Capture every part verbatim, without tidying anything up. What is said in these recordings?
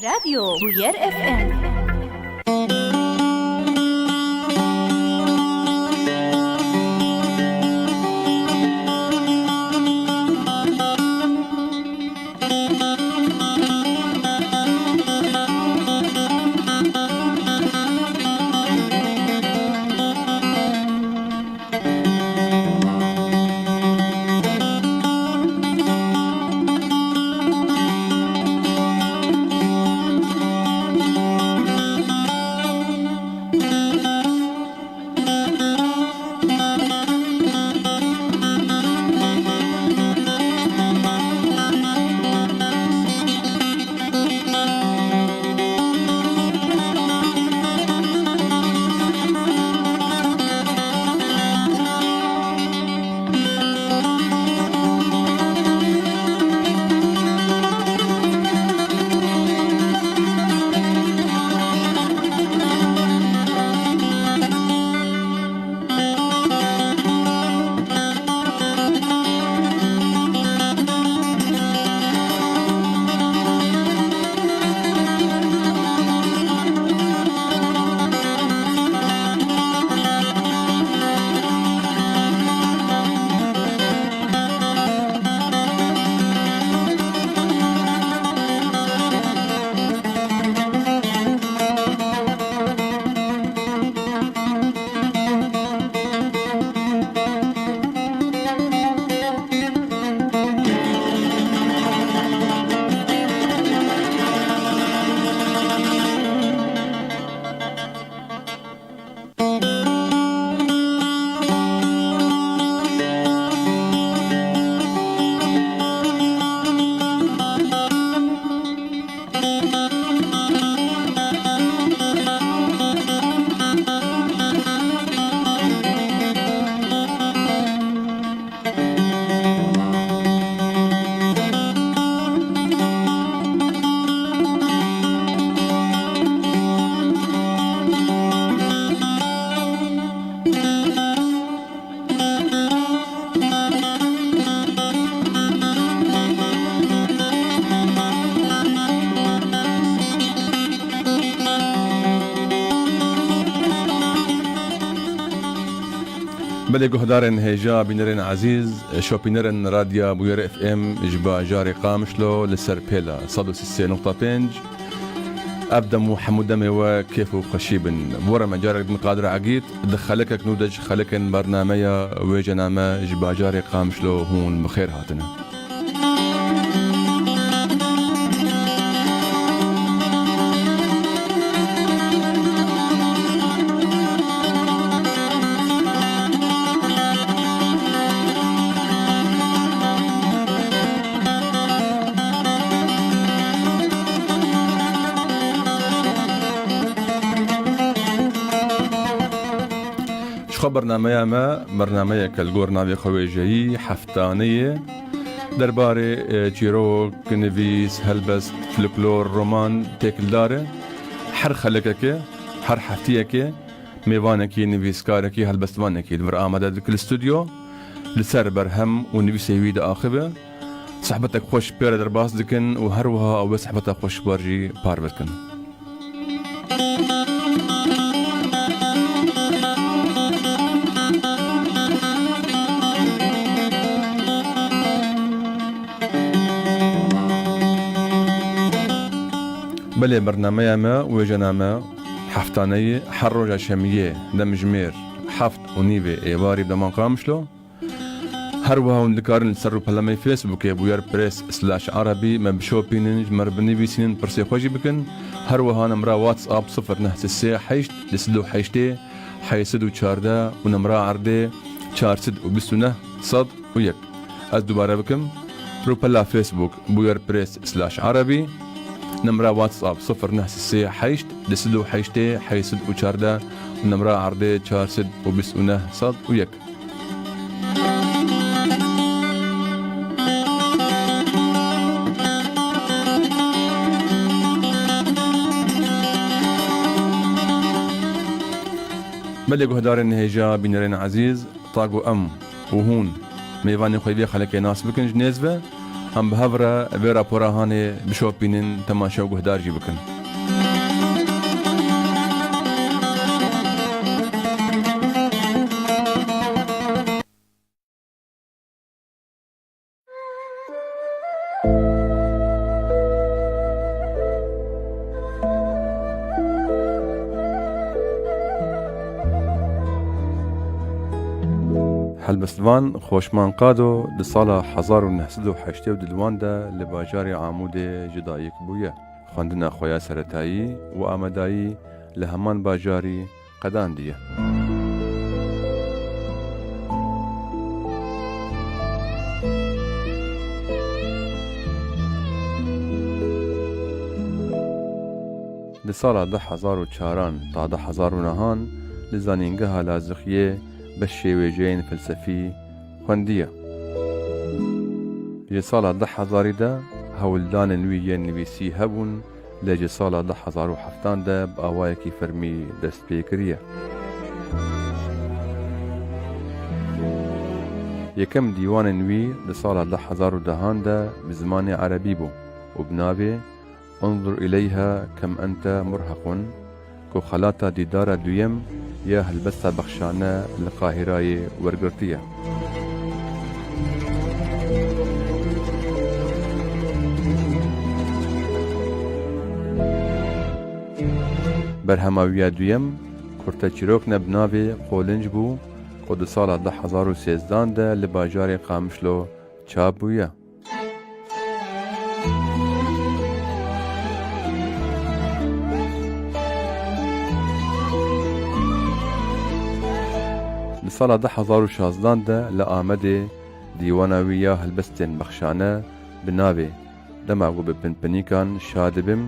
Radyo Bûyer F M. Belê guhdarên hêja, bînerên ezîz, şopînerên Radya Bûyer F M ji bajarê Qamişlo li ser pêla sed û sî sê nokta pênc. Ev dem û hemû demê we kêf û xweşî bin. Bo re me carek din Qadir Egîd, di xelekek nû de ji xelekên bernameya Wêjena Me ji bajarê Qamişlo hûn bi xêr hatine. Ji xwe bernameya me, bernameyeke li gor navê xwe wêjeyî, heftaneyê, derbarê, e, çîrok, nivîs, helbest, folklor, roman têkildar e. Her xelekekê, her heftiyekê mêvanekî, nivîskarekî, helbestvanekî li vir amade dike li stûdyo, li ser berhem û nivîsê wî diaxive. Sohbetek xweş pê re derbas dikin û her wiha ew ê sohbeta xweş ji we re jî parve dikin. Belê bernameya me, Wêjena Me, heftaneyê, her roja şemiyê, demjimêr heft û nîvê êvarî bi deman Qamişlo. Her wiha hûn dikarin li ser rûpela me yê Facebookê, Bûyer Press slash Erebî, me bişopînin, ji me re binivîsînin, pirsê xwe jî bikin. Her wiha nimra WhatsApp sifir neh sê sê heşt, du sed û heştê, heşt sed û çardeh û nimra erdê çar sed û bîst û neh sed û yek. Ez dubare bikim, rûpela Facebook Bûyer Press slash Erebî, nimra WhatsApp sifir neh sê sê heşt, du sed û heştê, heşt sed û çardeh û nimra erdê çar sed û bîst û neh sed û yek. Belê guhdarên hêja, bînerên ezîz, ta ku em û hûn mêvanê xwe vê xelekê nas bikin ji nêz ve, Em bi hev re vê rapora hanê bişopînin, temaşe û guhdar jî bikin. Helbestvan Xoşman Qado di sala hezar û neh sed û heştê û du de li bajarê Amûdê ji dayik bûye. Xwendina xwe ya seretayî û amadayî li heman bajarî qedandiye. Di sala du hezar û çaran ta du hezar û nehan li Zanîngeha Lazixiyê beşê wêjeyên felsefî xwendiye. Ji sala du hezarî de hewldanên wî yên nivîsî hebûn, lê ji sala du hezar û heftan de bi awayekî fermî dest pê kiriye. Yekem dîwanên wî di sala du hezar û dehan de bi zimanê erebî bû û bi navê Unzur ileyha kem ente murhequn, ku xelata dîdara duyem ya helbesta bexşane li Qahirayê wergirtiye. Berhema wî ya duyem kurteçîrokne bi navê Qolinc bû, ku di sala du hezar û sêzdan de li bajarê Qamişlo çap bûye. Li sala du hezar û şazdan de li Amedê dîwana wî ya helbestên bexşane bi navê Dema ku bi pinpinîkan şa dibim,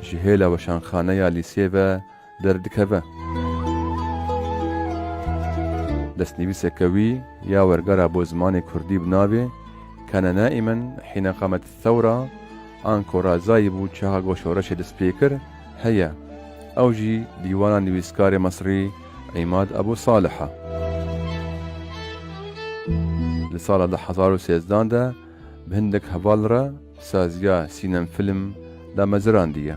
ji hêla weşanxaneya lîsê ve derdikeve. Destnivîseke wî ya wergera bo zimanê kurdî bi navê Kene naimen hîne qamet thewra, an ku razayî bû çaxa ku şoreşê dest pê kir, heye. Ew jî dîwana nivîskarê Misrî Îmad Ebû Salih e. Li sala du hezar û sêzdan de bi hindek heval re saziya sînemfîlm damezirandiye.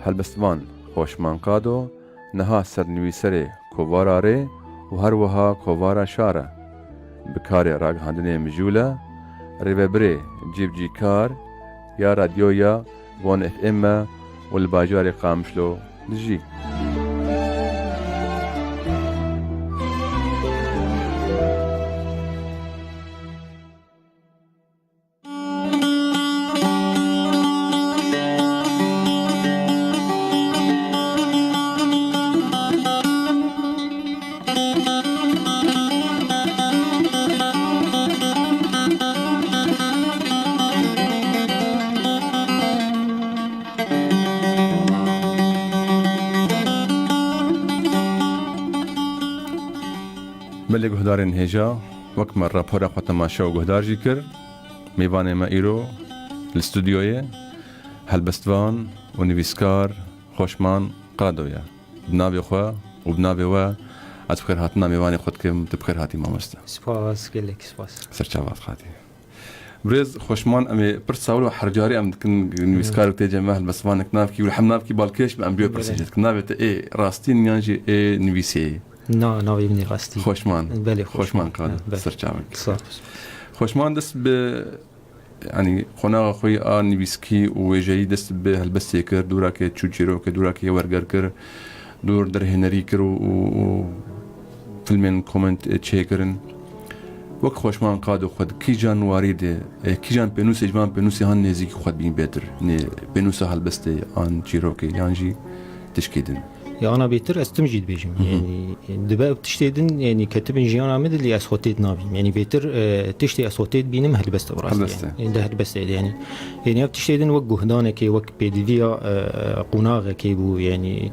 Helbestvan Xoşman Qado niha sernivîserê Kovara Rê û her wiha Kovara Şar e. Bi karê ragihandinê mijûl e, rêvebirê cîbicîkar ya radyoya Von F M e û li bajarê Qamişlo dijî. Belê guhdarên hêja, wek me rapora xwe temaşe û guhdar jî kir, mêvanê me îro li stûdyoyê helbestvan û nivîskar Xoşman Qado ye. Bi navê xwe û bi navê we ez bi xêrhatina mêvanê xwe dikim, tu bi xêr hatî mamoste. Spas, gelek spas. Serçava hatî. Birêz Xoşman, em ê pirsa wilo her carî em dikin, nivîskar tê cem me, helbestvanek navkî û hem navkî balkêş be, em bê pirsin jê dikin. Navê te ê rastîn yan jî ê nivîsê ye? Na, navê min ê rastî. Xoşman. Belê, Xoşman Qado. Belê. Serçavek. Sağ ol. Xoşman dest bi, yanî qonaxa xwe yê a nivîskî û wêjeyî dest bi helbestê kir, dûrakê çû çîrokê, dûrakê werger kir. Dûr derhênerî kir û, û, û filmên komend çêkirin. Wek Xoşman Qado xwe di kîjan warî de, e, kîjan pênûsê ji van pênûsê han nêzîkî xwe dibîn bêtir? Nê pênûsa helbestê an çîrokê yan jî tişkî din? Ya ana bêtir ez tim jî dibêjim. Hı hı. Yanî dibe ev tiştê din, yanî ketibin jiyana min de lê ez xwe tê dinavîm. Yanî bêtir, e, tiştê ez xwe tê dibînim helbest e bi rastî. Helbest e. Yanî, di helbestê de yanî. Yanî ev tiştê din wek guhdanekê, wek pêdiviya, e, qonaxekê bû, yanî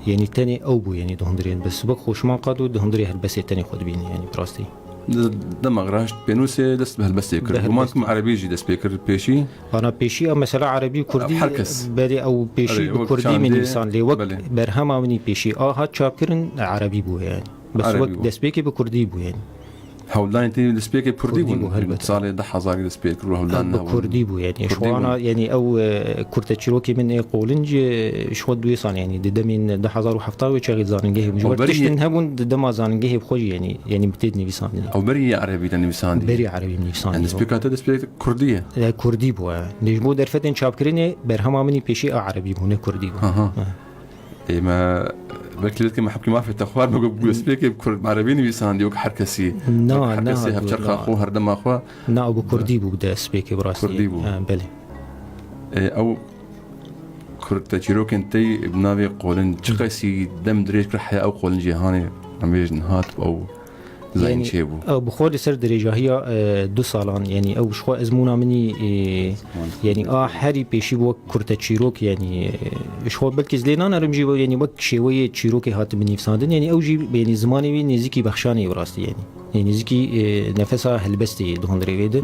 Yanî tenê ew bû, yanî di hundirê helbest. Wek Xoşman Qado di hundirê helbestê tenê xwe dibîne, yanî bi rastî. Di dema raşt pênûsê dest bi helbestê kir. Bi Guman helbestê. Kim erebî jî dest pê kir pêşî. Ana pêşî ew mesela erebî û kurdî Her kes. Berê ew pêşî Erê, bi wek kurdî çandê, min nîsan lê wek belê. Berhema min î pêşî a hat çapkirin erebî bû yani. Bes Erebî wek bû. Destpêkê bi kurdî bû yani. Hewldanê te destpêkê kurdî Kurdî bûn. Bû, helbet. Salê du hezar destpêkir û hewldan Ev bi hebûn. Kurdî bû yani. Kurdî Şu ana bûn. Yani ew e, kurte çîrokê min ê qolinc e, ji xwe duê sal yani. Di demên du hezar û heft wê çaxê zanîngehê bûn. Ji Ew wer berî tiştin hebûn di dema zanîngehê bi xwe jî yani. Yani bi tê dinivîsandin. Ew berî ye erebî de nivîsandî. Berî erebî nivîsandî. Yani destpêka te destpêk kurdî ye. E, kurdî bû e. Lê ji bo derfetên çapkirinê berhema min î pêşî a erebî bû ne kurdî bû. Aha. E. Ê me belkî lêtkê me hepkî mafê te xwar me got destpêkê bi kurd erebî nivîsandî wek her kesî. Na, Wek her na, kesî na, hevçerxa na. Xwe her dema xwe. Na, bi kurdî bû destpêkê bi rastî. Kurdî bû. Ha, belê. E, ew kurte çîrokên te bi navê qolin çi qesî dem dirêj kir heya ew qolin cîhanê em bêjin hat ew zayîn Yani, çêbû. Ew bi xwe li ser dirêjahiya e, du salan yani ew ji xwe ezmûna min î e, yani a herî pêşî bû wek kurte çîrok yani e, ji xwe belkî ez lê nanerim jî yani wek şêweyê çîrokê hatibû nivîsandin yani ew jî yani zimanê wî nêzîkî bexşanê ye bi rastî yani. Ê nêzîkî, e, nefesa helbestê ye di hundirê wê de.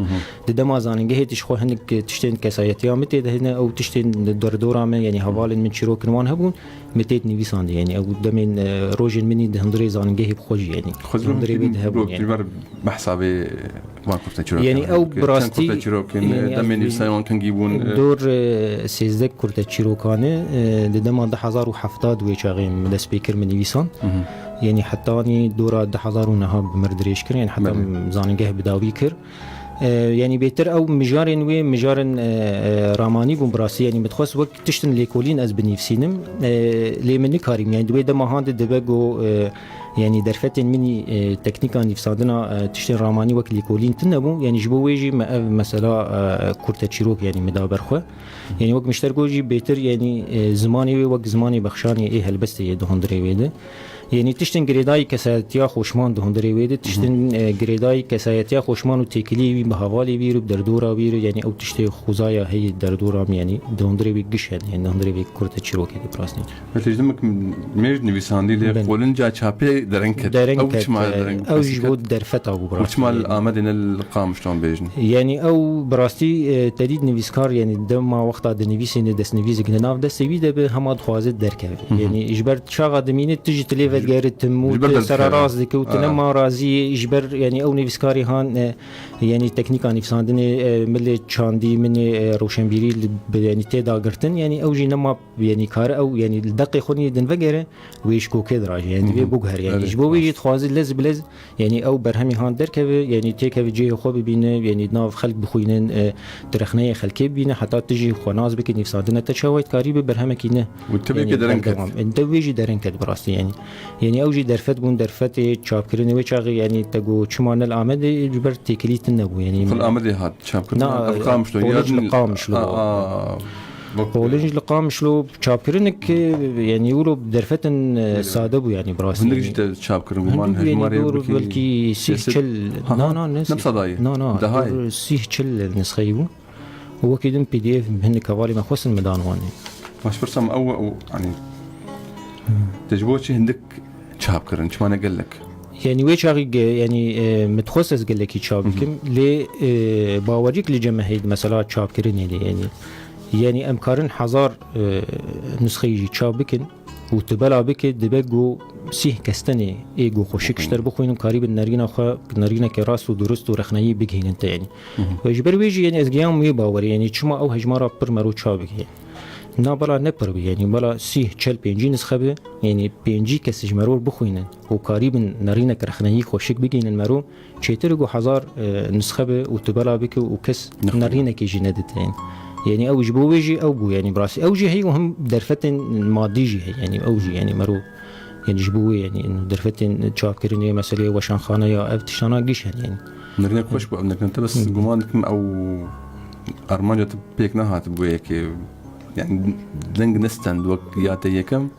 Di dema zanîngehê tişt xwe hinek tiştên kesayetiya min tê de hene, ew tiştên derdora me, yanî hevalên min çîrokin wan hebûn, me tê dinivîsandî. Yanî ew demên, e, rojên min î di hundirê zanîngehê bi xwe jî, yanî Xwezî di hundirê wê de hebûn, yanî. Behsa vê van kurte çîrokan. Yanî ew bi rastî, kurte çîrokin, yanî demên nivîsayê wan kengî bûn, e. Dor, e, sêzdeh kurte çîrokan e, e, di dema du hezar û hevdeh di wê çaxê min dest pê kir min nivîsan. Yanî heta anî dora du hezar û neh bi mir dirêj kir, yanî heta zanîngeh bi dawî kir. E, yanî bêtir ew mijarên wê, mijarên, e, e, ramanî bûn bi rastî, yanî min dixwest wek tiştin lêkolîn ez binivîsînim. E, lê min nikarîm, yanî di wê dema han de dibe ku, e, yanî derfetên min î, e, teknîka nivîsandina, e, tiştên ramanî wek lêkolîn tune bûn. Yanî ji bo wê jî me ev mesela, e, kurte çîrok, yanî min da ber xwe. Yanî wek min ji te re got jî bêtir, yanî, e, zimanê wê wek zimanê bexşanê ê helbestê ye di hundirê wê de. Yanî tiştên girêdayî kesayetiya xweşman di hundirê wê de, tiştên, e, girêdayî kesayetiya xweşman û têkiliyê wî bi hevalê wî re, bi derdora wî re, yanî ew tiştê xwezaya heyî derdora min, yanî di hundirê wê giş hene, yanî di hundirê wê kurte çîrokê de bi rastî. Belê ji demek mêj nivîsandî lê Belê. Qolinca çapê dereng ket. Dereng Ew ket, çima e, dereng ew jî ket? Bo derfeta bû bi Û rastî, çima li yanî. Amedê ne li Qamişlo em bêjin? Yanî ew bi rastî, e, tedî nivîskar, yanî dema wexta dinivîsîne destnivîsek di nav destê wî de be, hema dixwaze derkeve. Hı hı. Yanî ji ber çaxa dimîne tu jî tu lê vedgere tim û Ji ber tu derdixe. Sera rast dike û tu Aa. Nema razî yê, ji ber yanî ew nivîskarî han, e, yanî teknîka nivîsandinê, e, milê çandî min ê, e, roşenbîrî li, bi, yanî tê dagirtin, yanî ew jî nema Yanî kare ew, yanî li deqê xwe nî din vegere, wê ji kokê dirajê, yanî divê Hı hı. Biguhere, yanî Belê, ji bo wê rast. Jî dixwaze lez bi lez, yanî ew berhemî han derkeve, yanî têkeve cihê xwe bibîne, yanî nav xelk bixwînin, e, tu rexneyê xelkê bibîne, heta tu jî xwe nas bike, nivîsandine te çawa dikarî bi berhemekî ne. Û tevê Yanî ke dereng ket. berdewam. E, te wê jî dereng ket bi rastî, yanî. Yanî ew jî derfet bûn, derfetê çapkirinê wê çaxê, yanî te got çima ne li Amedê, ji ber têkilî tune bû, yanî. Xwe li Amedê hat çapkirin, Na, ev Qamişlo, Qolij ya li din- Qamişlo. A, a, bak- Qolij li Qamişlo çapkirinek, e, yanî wilo derfetin, e, Belê. Sade bû, yanî bi rastî, Hindik yanî. Jî te çap kirin, Hindik guman yanî hejmarê dor wekî belkî sîh çil, Ha, ha. Na, na, ne Ne sîh. Sadayê? Na, na, Daha dor iyi. Sîh çil nisxeyî bû. Û wekî din P D F hinek hevalê me xwestin me dan wan ê. Baş pirsam ew, ew, yanî, te ji bo çi hindik çap kirin, çima ne gelek? Yanî wê çaxî ge-, yanî, e, min dixwest ez gelekî çap Hı hı. bikim, lê, e, bawerîk li cem me heyî, mesela çapkirinê de, yanî. Yanî em karin hezar, e, nusxeyî jî çap bikin û tu bela bike, dibe ku sîh kes tenê ê ku xweşik ji te re bixwînin, karîbin nerîna xwe, nerîneke rast û durust û rexneyî bigihînin te, yanî. Hı hı. Ve ji ber wê jî, yanî ez giyam wê bawerê, yanî çima ew hejmara pir mero çap bike. Na bela ne pir be, yanî bela sîh, çel, pêncî nisxe be, yanî pêncî kes ji mero bixwînin û karîbin nerînek rexneyî xweşik bigihînin mero, çêtir ku hezar, e, nisxe be û tu bela bike û kes Nexwe. Nerînekê jî nedite, yanî. Yanî ew ji bo wê jî ew bû, yanî bi rastî. Ew jî heye û him derfetên madî jî heye, yanî ew jî, yanî mero, yanî ji bo wê, yanî derfetên çapkirinê, meseleyê weşanxaneya, ev tiştana giş hene, yanî. Nerînek xweş bû, ev nerînek te bes Hı. Guman dikim ew armanca te pêk nehat bû yekê, yanî deng nestend wek ya te yekem.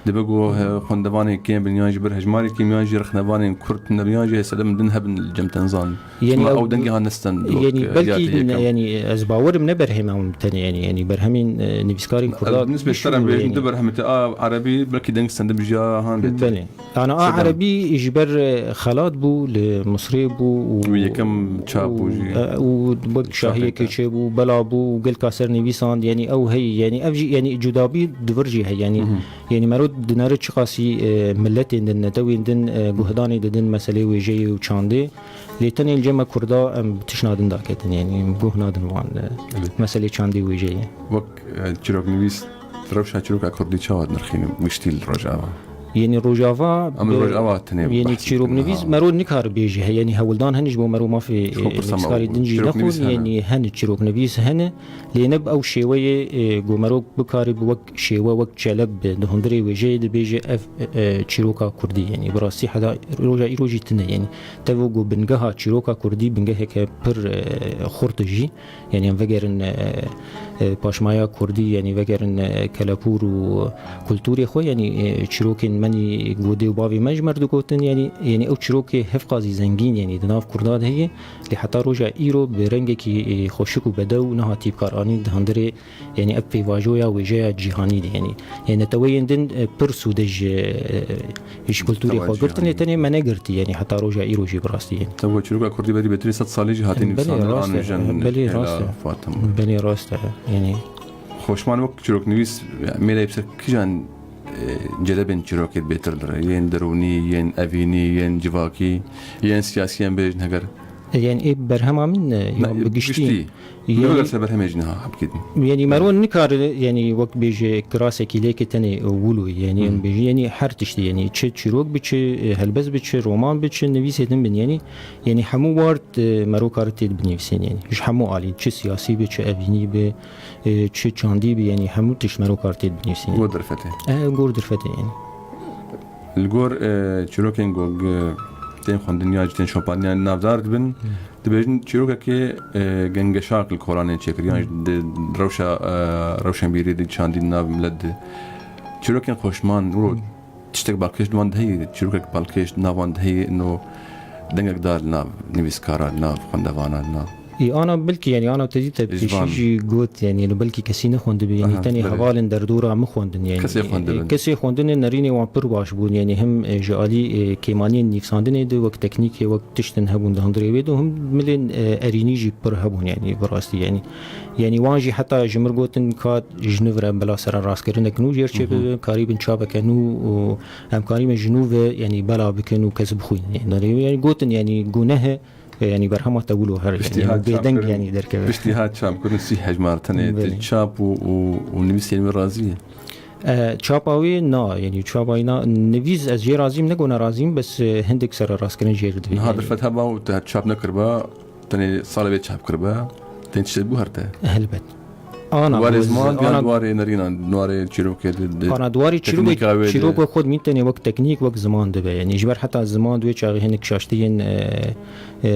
Dibe ku he, xwendevanên kêm bin, yan jî ber hejmarê kêm, yan jî rexnevanên kurt nebin, yan jî hêsedem din hebin li cem tenzan. Yanî Çima ew ew dengê han ne stend wek, yanî e, belkî ya te yekem. Yanî ez bawerim ne berhema min tenê, yanî, yanî berhemên, e, nivîskarên Kurda. Bi nisbet ser em bêjin du berhemê te a erebî belkî deng stend bi jiya han bêtir. Belê. Ana a Sedem. Erebî ji ber, e, xelat bû, li Misrê bû û Wî yekem çap bû û, jî. E, û wek Çapê şahiyekê te. Çêbû, bela bû û gelka ser nivîsand, yanî ew heyî, yanî ev jî, yanî cudabî di vir jî heye, yanî, Mhm. yanî mero dinere çiqasî, e, milletên din, netewên din, e, guhdanê didin meselê wêjeyê û çandê. Lê tenê li cem me Kurda em bi tişna din daketin, yanî em guh nadin wan, e, Evet. meselê çandê wêjeyê. Wek, e, çîroknivîs, rewşa çîroka Kurdî çawa dinirxînin giştî li Rojava? Yanî Rojava Em bi, Rojava tenê yanî behsî çîroknivîs dikin, ha. Mero nikar bêje, he, yanî hewldan hene ji bo mero mafê, Ji bo e, pirsa me nivîskarê û din jî çîroknivîs nexwin, hene. Yanî hene çîroknivîs hene, lê ne bi ew şêweyê, e, ku mero bikare bi wek şêwe, wek çeleb bi di hundirê wêjeyê dibêje ev, e, çîroka Kurdî, yanî bi rastî heta roja îro jî tune, yanî tev ku bingeha çîroka Kurdî bingeheke pir, e, xurt e jî. Yanî em vegerin, e, e, paşmaya Kurdî, yanî vegerin, e, kelepûr û kultûrê xwe, yanî, e, çîrokên menî ku dê û bavê me ji me re digotin, yanî, yanî ew çîrokê hevqazî zengîn, yanî di nav Kurda de heye, lê heta roja îro bi rengekî, e, xweşik û bedew nehatî bikaranîn di hundirê, yanî ev pêvajoya wêjeya cîhanî de, yanî, yanî neteweyên din, e, pir sûde ji, e, Ji kultûrê Tewa xwe girtin, lê cîhanî. Tenê me negirtî, yanî heta roja îro jî bi rastî, yanî. Tabii, çîroka Kurdî berî bêtirî sed salî jî hatî Belê, nivîsandin, rast e, anû jin belê, hêla rast e. Fatim. Belê, rast e, yanî. Xoşman wek çîroknivîs, mêleyê bi ser kijan, e, celebên çîrokê bêtir dire? Yên derûnî, yên evînî, yên civakî, yên siyasî em bêjin heger? Yanî ê berhema min, e, Ne, ya bi giştî. giştî. Yanî Li ber ser berhemê jî niha hebkîtin. Yanî mero nikare, yanî wek bêje kirasekî lêke tenê wilo, yanî Hı. em bêjin, yanî her tiştî, yanî çi çîrok bi, çi, e, helbest bi, çi roman bi, çi nivîsê din bin, yanî, yanî hemû wart, e, mero kare tê binivîsîn, yanî ji hemû alî, çi siyasî bi, çi evînî bi, e, çi çandî bi, yanî hemû tişt mero kare tê binivîsîn. Gor derfetê. E, gor derfetê, yanî. Li gor, e, çîrokên ku, e, tên xwendin ya jî tên şopandin, yan navdar dibin, Hmm. dibêjin çîrokekê, e, gengeşak li kolanê çêkir, yan jî Hmm. di rewşa, e, rewşenbîrî di çandî nav milet di. Çîrokên xweşman, ro Hmm. tiştek balkêş di wan de heye, çîrokek balkêş di nav wan de heye, no dengek da li nav nivîskara, li nav xwendevana, li nav Ê, ana bilkî, yanî ana te dî te Ji pêşî van. jî got, yanî li belkî kesî nexwendibe, yanî Aha, tenê belê. hevalên derdora min xwendin, yanî. Kesê xwendibin. Kesê xwendinê nerînê wan pir baş bûn, yanî him, e, ji alî, e, kêmaniyên nivîsandinê de wek teknîkê, wek tiştin hebûn di hundirê wê de, him milên, e, erînî jî pir hebûn, yanî bi rastî, yanî. Yanî wan jî heta ji mir gotin ka ji nû re bila sererastkirinek nû jêr çê Mhm. bibe, karîbin çapeke nû û em karîbin ji nû ve, yanî bela bikin û kes bixwînin. Yanî, yanî gotin, yanî gûnehe, E, yanî berhema te wilo her, Piştî yanî hat bêdeng çapkirin, yanî derkeve. Piştî hat çapkirin sî hejmar tenê Belê. Ti çap û, û, û nivîsên wê razî ye? E, çapa wê na, yanî çapa wê na, nivîs ez jê razîm, ne gona razîm, bes, e, hindik sererastkirin jê re dibê, Niha yanî. Derfet heba û te çap nekiriba, tenê salê wê çap kiriba, tên tiştek bû her te? Helbet. Ana Warê goz, ziman, yan ana warê nerînan, warê çîrokê de, de Ana di warê çîrokê, teknîka wê de. Çîroka xwe dimîn tenê wek teknîk, wek ziman dibe. Yanî ji ber heta ziman di wê çaxê hinek şaştiyên, e, e,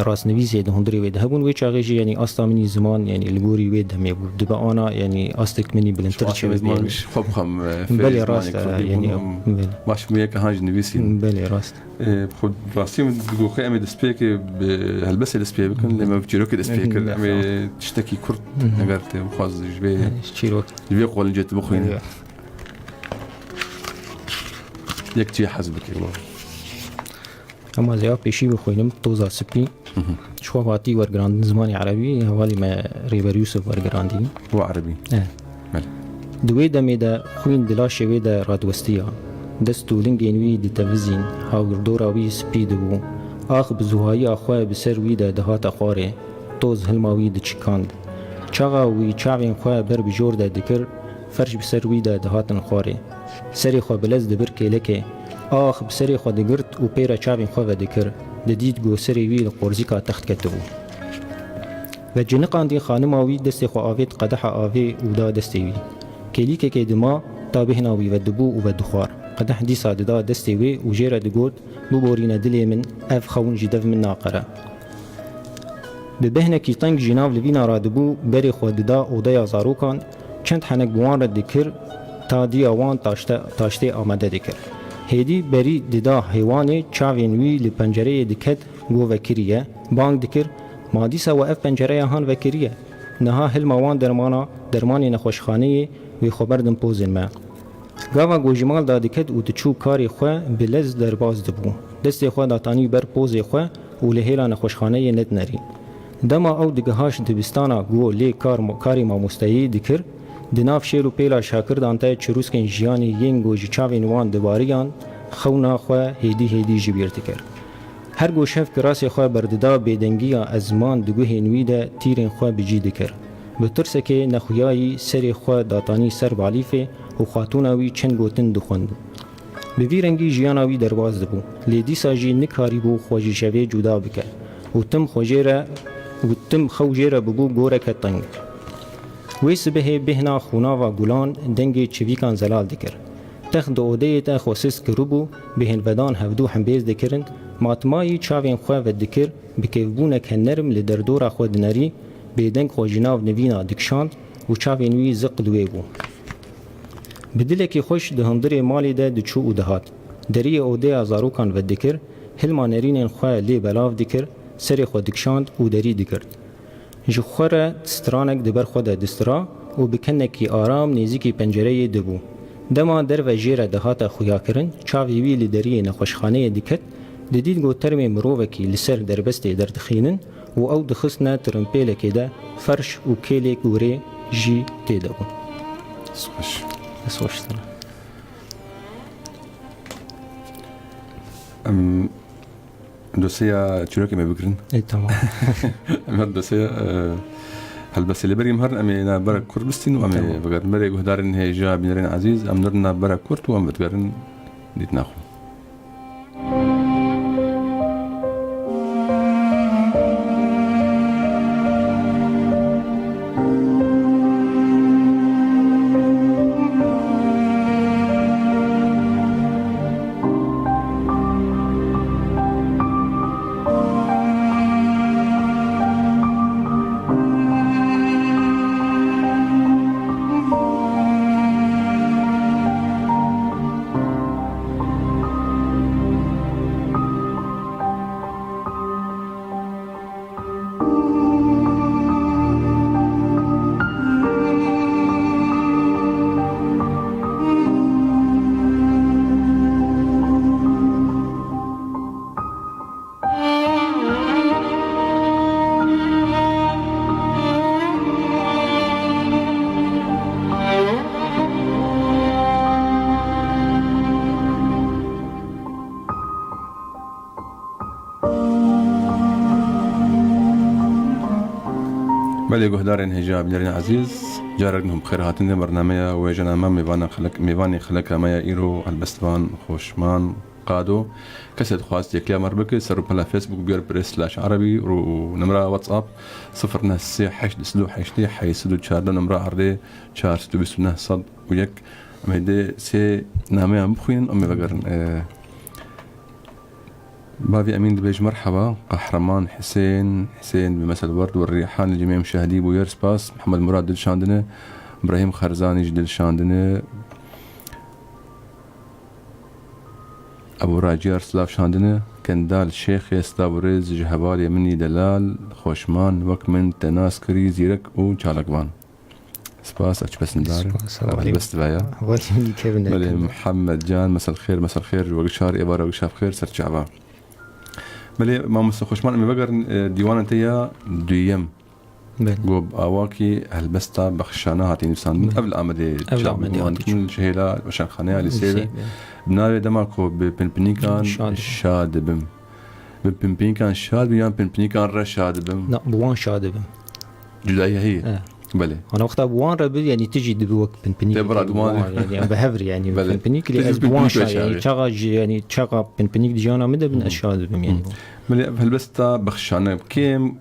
rastnivîsê di hundirê wê de hebûn. Wê çaxê jî, yanî asta min î ziman, yanî li gorî wê demê bû. Dibe ana, yanî astek min î bilintir çê ziman bibîne. Xwe bixwem, e, fêrê Belê, zimanê rast e, kurdî yanî, bûn, belê. Baş bûye ke han ji nivîsîn. Belê, rast. E, xwe rastî min digoxê em ê destpêkê bi helbestê destpê bikin, lê me bi çîrokê destpê kir. Em ê tiştekî kurt Hı hı. heger te bixwaz ji vê, Çîrok. ji vê qolincê tu bixwînî. Ya. Yek çi hez bike, wala. Ema ez ya pêşî bixwînim, Toza Spî. Hı hı. Ji xwe hatî wergirandin zimanê erebî, hevalî me Rêber Yûsif wergirandî. Û erebî. E. Belê. Di wê demê de xwîn di laşê wê de radiwestiya. Dest û lingên wî ditevizîn, hawirdora wî spî dibû. Ax bi zuhayiya xwe bi ser wî de dihate xwarê, toz hilma wî diçikand. Çaxa wî çavên xwe ber bi jor de dikir, ferş bi ser wî de dihatin xwarê. Serê xwe bi lez dibir kêlekê. Ax bi serê xwe digirt û pê re çavên xwe vedikir. Didît ku serê wî li qorzîka text ketibû. Ve ciniqandî xanima wî destê xwe avêt qedeha avê û da destê wî. Kêlîkekê dima ta bêhna wî vedibû û vedixwar. Qedeh dîsa dida destê wê û jê re digot, Biborîne dilê min, ev xewin ji dev min naqere. Bi behnekî teng ji nav livîna radibû, berê xwe dida odeya zarokan, çend henek bi wan re dikir, ta diya wan taşte, taştê amade dikir. Hêdî berî dida hêwanê, çavên wî li pencereyê diket, go vekiriye, bang dikir, ma dîsa we ev pencereya han vekiriye. Niha hilma wan dermana, dermanê nexweşxaneyê wê xwe berdin pozên me. Gava go ji mal dadiket û diçû karê xwe bi lez derbas dibû. Destê xwe datanî ber pozê xwe û li hêla nexweşxaneyê nedinerî. Dema ew digihaşt dibistana go lê kar, karê mamosteyî dikir, di nav şêl û pêla şakirdan te çirûskên jiyanê yên go ji çavên wan dibariyan, xewna xwe hêdî hêdî ji bîr dikir. Her go şev kirasê xwe berdida bêdengiya ezman di guhên wî de tîrên xwe bi cî dikir. Bi tirsekê nexuyayî serê xwe datanî ser balîfê û xatûna wî çend gotin dixwend. Bi vî rengî jiyana wî derbas dibû. Lê dîsa jî nikarîbû xwe ji şevê cuda bike û tim xwe jê re û tim xew jê re bibû goreke teng. Wê sibehê bêhna xûnava gulan dengê çivîkan zelal dikir. Text di odeyê de xwe sist kiribû, bêhnvedan hevdû hembêz dikirin, matmayî çavên xwe vedikir, bi kêfbûneke nerm li derdora xwe dinerî, bêdeng xwe ji nav nivîna dikişand û çavên wî ziq li wê bû. Bi dilekî xweş di hundirê malê de diçû û dihat. Deriyê odeya zarokan vedikir, hilma nerînên xwe lê belav dikir, serê xwe dikişand û derî digirt. Ji xwe re stranek di ber xwe de distira û bi kenekî aram nêzîkî pencereyê dibû. Dema derve jê re dihate xuyakirin, çavê wî li deriyê nexweşxaneyê diket, didît ku termê mirovekî li ser derbestê derdixînin û ew dixistine tirimpêlekê de ferş û kêlê gorê jî tê de bûn. Dest xweş. Dest xweş. Em, Dosyeya çîrokê me bigirin. Ê, tamam. Em her dosyeya, e, helbestê lê berî em herin, em ê na bera kurt bistîn û em ê Tamam. vegerin. Berê guhdarên hêja, bînerên ezîz, em nerin na bera kurt û em vegerin dîtina xwe. Belê guhdarên hêja, bînerên ezîz, carek din hûn bi xêr hatin di bernameya Wêjena Me, mêvana xelek-, mêvanê xeleka me ya îro helbestvan Xoşman Qado. Kesê dixwast yekliya me re bike, ser rûpela Facebook bûyer press slash Arabi û nimra WhatsApp sifir neh sê heşt du sed û heştê heşt sed û çardeh, nimra erdê çar sed û bîst û neh sed û yek. Em ê dê sê nameyan bixwînin, em ê vegerin. E, Bavî Emîn dibêje, merheba. Qehreman Hisên, Hisên bi mesel werd û Rîhan li cimê Şehdî bûyer spas. Mihemed Murad dilşandine. Brahîm Xerzanî jî dilşandine. Ebû Raciyar silav şandine. Kendal Şêxê silav û rêz ji hevalê min î delal, Xoşman, wek min te nas kirî, zîrek û çalakvan. Spas, ev çi pesindar e. Spas, Ev helbest ve ya. Belê, Mihemed Can, mesel xêr, mesel xêr, wegişar, êvara wegişa bi xêr, ser çava. Belê, mamoste Xoşman, em ê vegerin, e, dîwana te ya duyem. Belê. Go bi awakî helbesta bexşane hatiye nivîsandin. Belê. Ev li Amedê Ev li çap Amedê bû, hatiye min çap. Ji hêla weşanxaneya lîseyê Lîseyê, de. belê. Bi navê Dema ku bi pinpinîkan Şa dibim. şa dibim. Bi pinpinîkan şa dibim yan pinpinîkan re şa dibim? Na, bi wan şa dibim. Cudayî heye. E. Belê. Ana wexta bi wan re bi, yanî tu jî dibi wek pinpinîk. Te bira bi wan, yanî, em bi hev re, yanî, Belê. pinpinîk lê Te jî ez bi wan pinpinîk şa, yanî, weşare. çaxa jî, yanî, çaxa pinpinîk dijana min de bin, ez şa dibim, yanî. Belê, ev helbesta bexşane kêm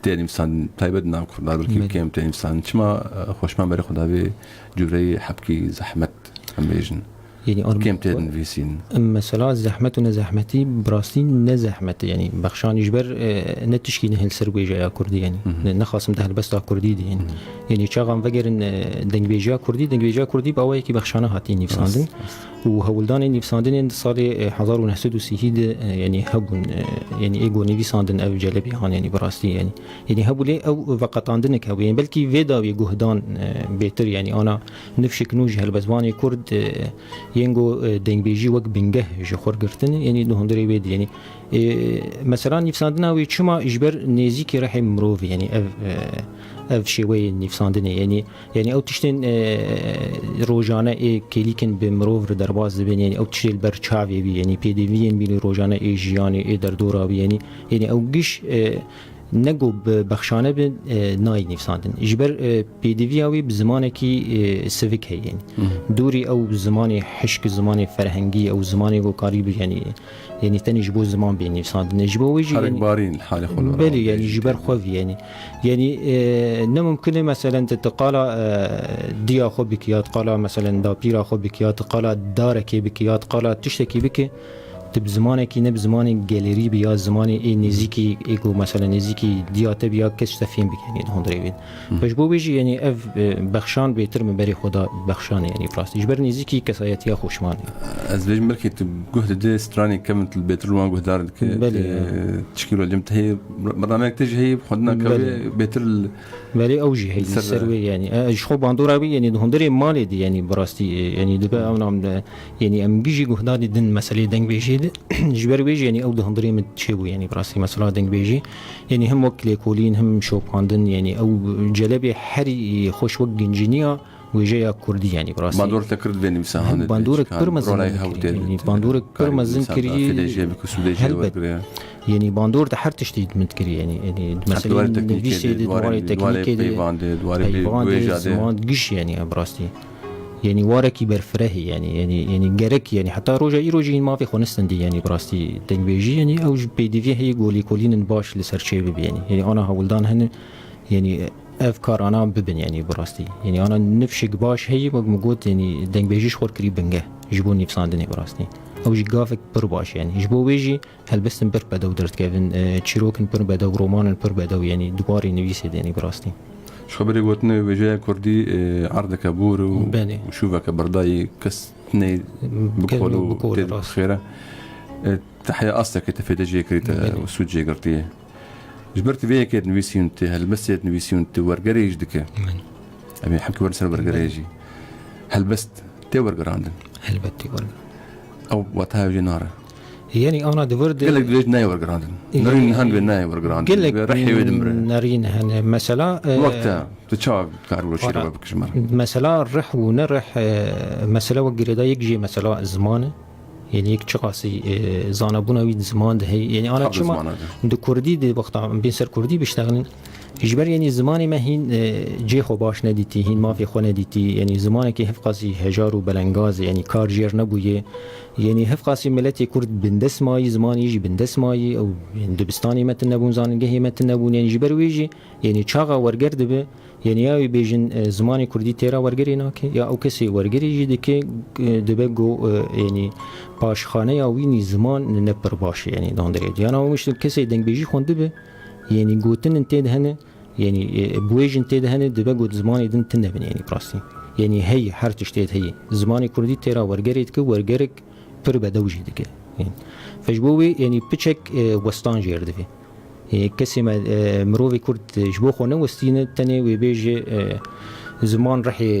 tê nivîsandin, taybet nav Kurdan, belkî Belê. kêm tê nivîsandin. Çima, e, Xoşman berê xwe davê cûreyê hebkî zehmet, em bêjin? Yanî an kêm tê dinivîsîn. Mesela zehmet û nezehmetî, bi rastî ne zehmet e, yanî bexşanî ji ber, e, ne tişkî ne li ser wêjeya kurdî, yanî Mhm. ne, nexasim de helbesta kurdî de, yanî. Mhm. Yanî çaxan vegerin, e, dengbêjiya kurdî, dengbêjiya kurdî bi awayekî bexşane hatî nivîsandin. Rast, rast. Û hewldanên nîvsandinên di salê, e, hezar û neh sed û sîhî de, e, yanî hebûn, e, yanî ê ku nivîsandin ev celebî han, yanî bi rastî, yanî. Yanî hebû lê ew veqetandinek hebû. Yanî belkî vê dawî guhdan, e, bêtir, yanî ana nifşek nû ji helbestvanê kurd, e, yên ku, e, dengbêjî wek bingeh ji xwe girtin, yanî di hundirê wê de, yanî, e, mesela nîvsandina wê çima ji ber nêzîkî rihê mirovê, yanî ev, e, ev şêweyê nîvsandinê, yanî Yanî ew tiştên, e, rojane ê kêlîkin bi mirov re derbas dibin, yanî ew tiştê li ber çavê wî, yanî pêdiviyên bînî rojane ê jiyanê, ê derdora wî, yanî, yanî ew giş, e, ne ku bi bexşane bin, e, nayê nivîsandin. Ji ber, e, pêdiviya wî bi zimanekî, e, sivik heye, yanî. Hı. Dûrî ew zimanê hişk, zimanê ferhengî, ew zimanê ku karî bi, yanî, Yanî tenê ji bo ziman bê nivîsandine. Ji bo wê jî, yanî, Herikbarîn li halê xwe li belê, rawê yanî jî ji ber tê. Xwe vî, yanî. Yanî, e, ne mumkin e, meselen, tu, tu qala, e, diya xwe bikî, ya tu qala, meselen, dapîra xwe bikî, ya tu qala darekê bikî, ya tu qala tiştekî bikî, tu bi zimanekî, ne bi zimanê gelêrî bî, ya zimanê ê nêzîkî, ê ku, meselen, nêzîkî diya te bî, ya kes ji te fêm bike, yanî, di hundirê wê. Hı. Ji bo wê jî, yanî, ev, e, bexşan bêtir min berê xwe da bexşanê, yanî, bi rastî. Ji ber nêzîkî kesayetiya xweşiman e. Ez vêjim belkî tu guh didê stranê kevin tu bêtir li wan guhdar dike. Belê, e, ya. Çikî rolê min te heye, bernamek te jî heye, xwendina kevê Belê. Bêtir li Belê ew jî heye li ser ser wê, yanî. E, ji xwe bandora wî, yanî, di hundirê malê de, yanî, bi rastî, e, yanî, dibe ew nam de, yanî, em gijî guhdarî din meselê dengbêjê de, ji ber wê jî, yanî, ew di hundirê min çêbû, yanî, bi rastî, mesela dengbêjî. Yanî hem wek lêkolîn, hem şopandin, yanî ew celebê herî xweş wek ginciniya wêjeya kurdî, yanî bi rastî. Bandor te kir divê nivîsa Hem hane bandorek pir mezin min kir, yanî bandorek pir mezin kirî. Fêdejê bi kusûdê jê Helbet. Wergire. Yanî bandor de her tiştî min kir, yanî, yanî di meselê nivîsê de, di warê teknîkê de, peyvan de, di warê peyvan de, wêja de. Ziman giş, yanî bi rastî. Yanî warekî berfirehî, yanî, yanî, yanî gerek, yanî heta roja îro jî hîn mafê xwe nistendî, yanî bi rastî dengbêjî, yanî ew ji pêdiviyê heye ku lêkolînin baş li ser çê bibe, yanî, yanî ana hewldan hene, yanî ev kar ana bibin, yanî bi rastî. Yanî ana nifşek baş heye, wek min got, yanî dengbêjî ji xwe kirî bingeh ji bo nivîsandinê bi rastî. Ew jî gavek pir baş, yanî ji bo wê jî Helbestin pir bedew derdikevin, e, çîrokin pir bedew, romanin pir bedew, yanî di warê nivîsê de, yanî bi rastî. Ji xwe berê gotinê wêjeya kurdî, e, erdeke bûr û Belê. Û şûveke berdayî kes ney Kes bikol û bikol, tê rast. Xêre. E, te heya asteke te fêde jê kirî te Belê. Û sûd jê girtiye. Ji ber tu vê yekê dinivîsî û tu helbestê dinivîsî û tu wergerê jî dike. Belê. Em ê hemkî werin ser wergerê Belê. Jî. Helbest tê wergerandin. Helbet tê wergerandin. Ew wata ew jê nare. Yanî ana di vir de Gelek divêj nayê wergerandin. Yanî Nerîn nihan wê nayê wergerandin. Gelek Wê rihê wê dimre. Nerîn hene. Mesela, e, Wek te, tu çawa karî wilo Ana, şîrove bikişim? Mesela rih û ne rih, e, mesela wek girêdayî yek jê mesela ziman e. Yanî yek çiqasî, e, zanebûna wî di ziman de heye. Yanî ana Hep di çima ziman de. Di kurdî de wexta em bên ser kurdî biştexilin. Ji ber, yanî, zimanê me hîn, e, cê xwe baş nedîtî, hîn mafê xwe nedîtî, yanî, zimanekî hevqasî hejar û belengaz e, yanî, kar jêr nebûye. Yanî, hevqasî miletê kurd bindest mayî, zimanî jî bindest mayî, ew, yanî, dibistanê me tune bûn, zanîngehê me tune bûn, yanî, ji ber wê jî, yanî, çaxa werger dibe, yanî, ya wê bêjin, e, zimanê kurdî têra wergerê nake, ya ew kesê wergerê jî dike, e, dibe go, e, yanî, paşxaneya wî nî ziman ne pir baş e, yanî, di hundirê de. Yana ew miştin kesê dengbêjî xwendibe, yanî, gotinên tê de hene, Yanî, e, bûêjin tê de hene, dibe got zimanê din tune bin, yanî, bi rastî. Yanî, heyî, her tişt tê de heyî. Zimanê kurdî têra wergerê dike, wergerek pir bedew jî dike. Yanî, fe ji bo wê, yanî, piçek, e, westan jêr divê. E, kesê me, e, mirovê kurd, e, ji bo xwe newestîne, tenê wê bêje, e, ziman rihê,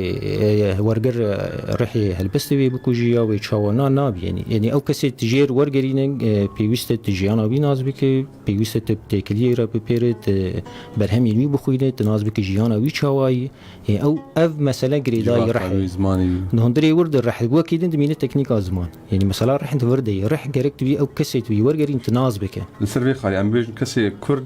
e, werger, e, rihê helbestê wê bikujî ya wê çawa na, nabî, yanî. Yanî, ew kesê tu jêr wergerîne, e, pêwîst e tu jiyana wî nas bike, Pêwîst e tu bi têkiliyê re bipêre, tu berhemên wî bixwîne, tu nas bike jiyana wî çawa yî. Ê, ew, ev mesele girêdayî Civaka rih e. Wî, zimanê wî. Di hundirê wir de rih wekî din dimîne teknîka ziman. Yanî mesela rih di vir de yî. Rih gerek tu wî ew kesê tu wî wergerîn tu nas bike. Li ser vê xalê em bêjin kesê Kurd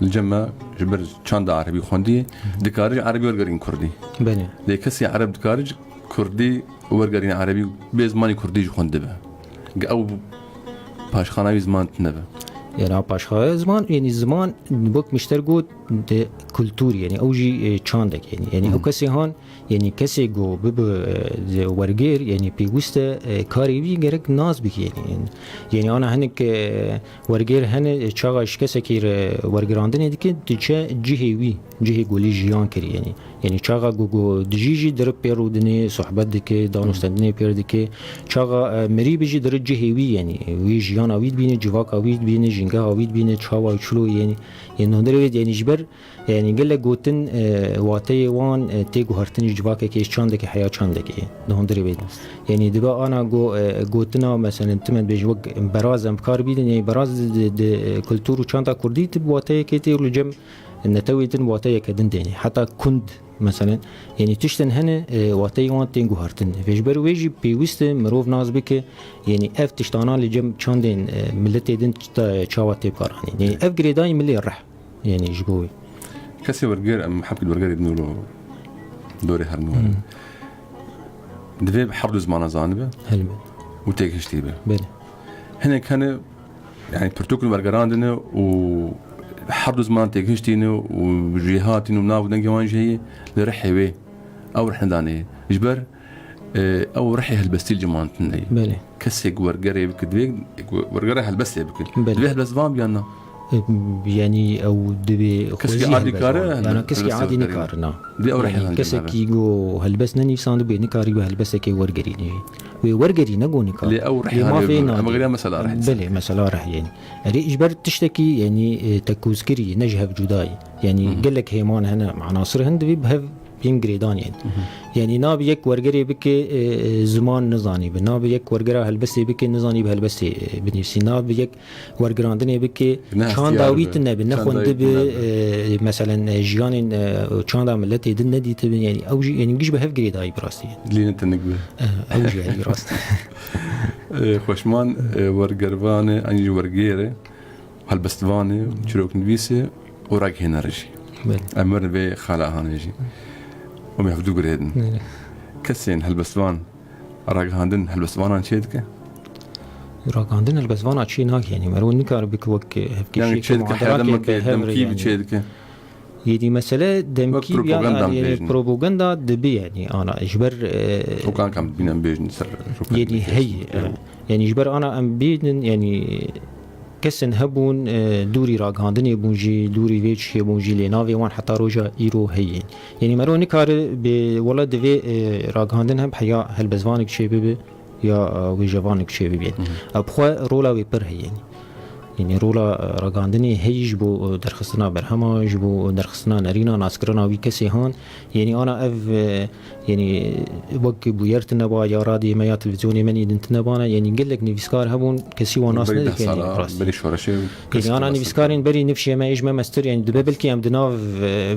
li cem me ji ber çanda erebî xwendiye, dikare ji erebî wergerîn kurdî. Belê. Lê kesê ereb dikare ji kurdî wergerîn erebî bê zimanê kurdî jî xwendibe. Ge ew paşxana wî ziman tune be. Yanî paşxana ziman, yanî ziman wek mişter got, di kultur, yanî ew jî, e, çandek, yanî, yanî ew kesê han, yanî kesê ku bibe, e, wergêr, yanî pêwîst e, e, karê wî gerek nas bike, yanî, yanî, yanî ana hinek, e, wergêr hene, e, çaxa ji kesekî re wergirandinê dike, diçe cihê wî, cihê ku lê jiyan kirî, yanî, yanî çaxa ku, ku dijî jî dirib pê rûdinê, sohbet dike, danûstendinê pêr dike, çaxa, e, mirî bijî dirib cihê wî, yanî wî jiyana wî dibîne, civaka wî dibîne, jîngeha wî dibîne, çawa çilo, yanî, yanî hundirê wê, yanî ji ber Yanî gelek gotin, e, wateyê wan, e, tê guhertin ji civakekê, ji çandekê heya çandekê. Di hundirê wê de. Yanî dibe ana go-, e, gotina, meselen, tu me dibêjî wek beraz em kar bînin, yanî beraz di, di, di, e, kultur û çanda kurdî tu bi wateyekê tê û li cem netewê din wateyeke din tênê. Heta kund, meselen, yanî tiştin hene, e, wateyê wan tên guhertin. Vê ji ber wê jî pêwîst e mirov nas bike, yanî ev tiştana li cem çandên, e, miletê din çita, çawa tê bikaranîn. Yanî ev girêdayî milê reh. Yanî ji bo wî. Kesê werger, em heb wergerê din û dorê her nû. Hmm. Divê bi her du zimana zanibe. Helbet. Û têgihiştî be. Belê. Hinek hene, yanî pirtûkên wergerandine û her du ziman têgihiştîne û jêhatîn û nav û dengê wan jî heye, li rihê wê. Ew rihnedanê. Ji ber E, ew rihê helbestî li cem wan tune ye. Belê. Kesê ku wergerê bike, divê ku wergera helbestê bike. Belê. Divê helbestvan biyan na. E, yanî ew divê Kesekî xwezî adî helbestvan kare, be. Yanî helbest-, kesekî helbestê adî wergerî nikare na. Divê ew rihê Yanî helbestê kesekî wergerî. Ku helbest nenivîsandibê nikarî bi helbesekê wergerî ne. Wê wergerî ne ku nikarî. Lê ew rihê Wê mafê helbestê, na. Em vegeriya mesela rehî. Belê, mesela reh yanî. Erê ji ber tiştekî yanî, e, tekûzkirî, ne ji hev cuda ye. Yanî Hı hı. gelek hêman hene, anasir hin divê bi hev yên girêdan yên. Hı hı. Yanî nabe yek wergerê bike, e, e, ziman nizanî bi. Nabe yek wergera helbestê bike, nizanî bi helbestê, e, binivîsî. Nabe yek wergirandinê bike, Ne çanda hestiyar wî bi. tune bi, ne Çanda wî xwendî bi, tune bi. e, meselen, e, jiyanên, e, çanda miletê din nedîtibin. Yanî ew jî, yanî giş bi hev girêdayî bi rastî. Dilê ne tenik bi. E, ew jî heyî rast. E, xweşman, e, wergervan e, an jî wergêr e. Helbestvanê, çîroknivîsê û ragihandinê jî. Belê. Em werin vê xala hanê jî. Em ê hevdu girêdin. Belê. Kesên helbestvan ragihandin helbestvanan çê dike? Ragihandin helbestvana çê nake, yanî mero nikare bike wek hevkêşiyeke Yanî çê dike, her muaderatê demekê, bi hev re demkî bi yanî. çê dike. Yedî mesele demkî Wek ya, propaganda yanî, bêjin. propaganda dibi yanî ana. Ji ber, e, Rokan kam bînin bêjin ser rokan Yedî bêjin. hey, Ew. e, yanî ji ber ana em bînin, yanî kesin hebûn, e, dûrî ragihandinê bûn jî, dûrî vê çiyê bûn jî, lê navê wan heta roja îro heye. Yanî mero nikare bê, wela divê, e, ragihandin heb heya helbestvanek çê bibe. ya, e, wêjevanek çêbibîn. Hı hı. Ev bi xwe rola wê pir heye. Yanî rola, e, ragihandinê heyî ji bo, e, derxistina berhema, ji bo derxistina nerîna, naskirina wî kesê han. Yanî ana ev, e, yanî wek bûyer tune ba ya radyoyê me ya televîzyonê me nî din tune bane. Yanî gelek nivîskar hebûn, kesî wan nas Berî deh nedike, yanî sala, rast. berî şoreşê Yanî ana nivîskarên berî nifşê me, êj me mestir, yanî dibe belkî em di nav, e,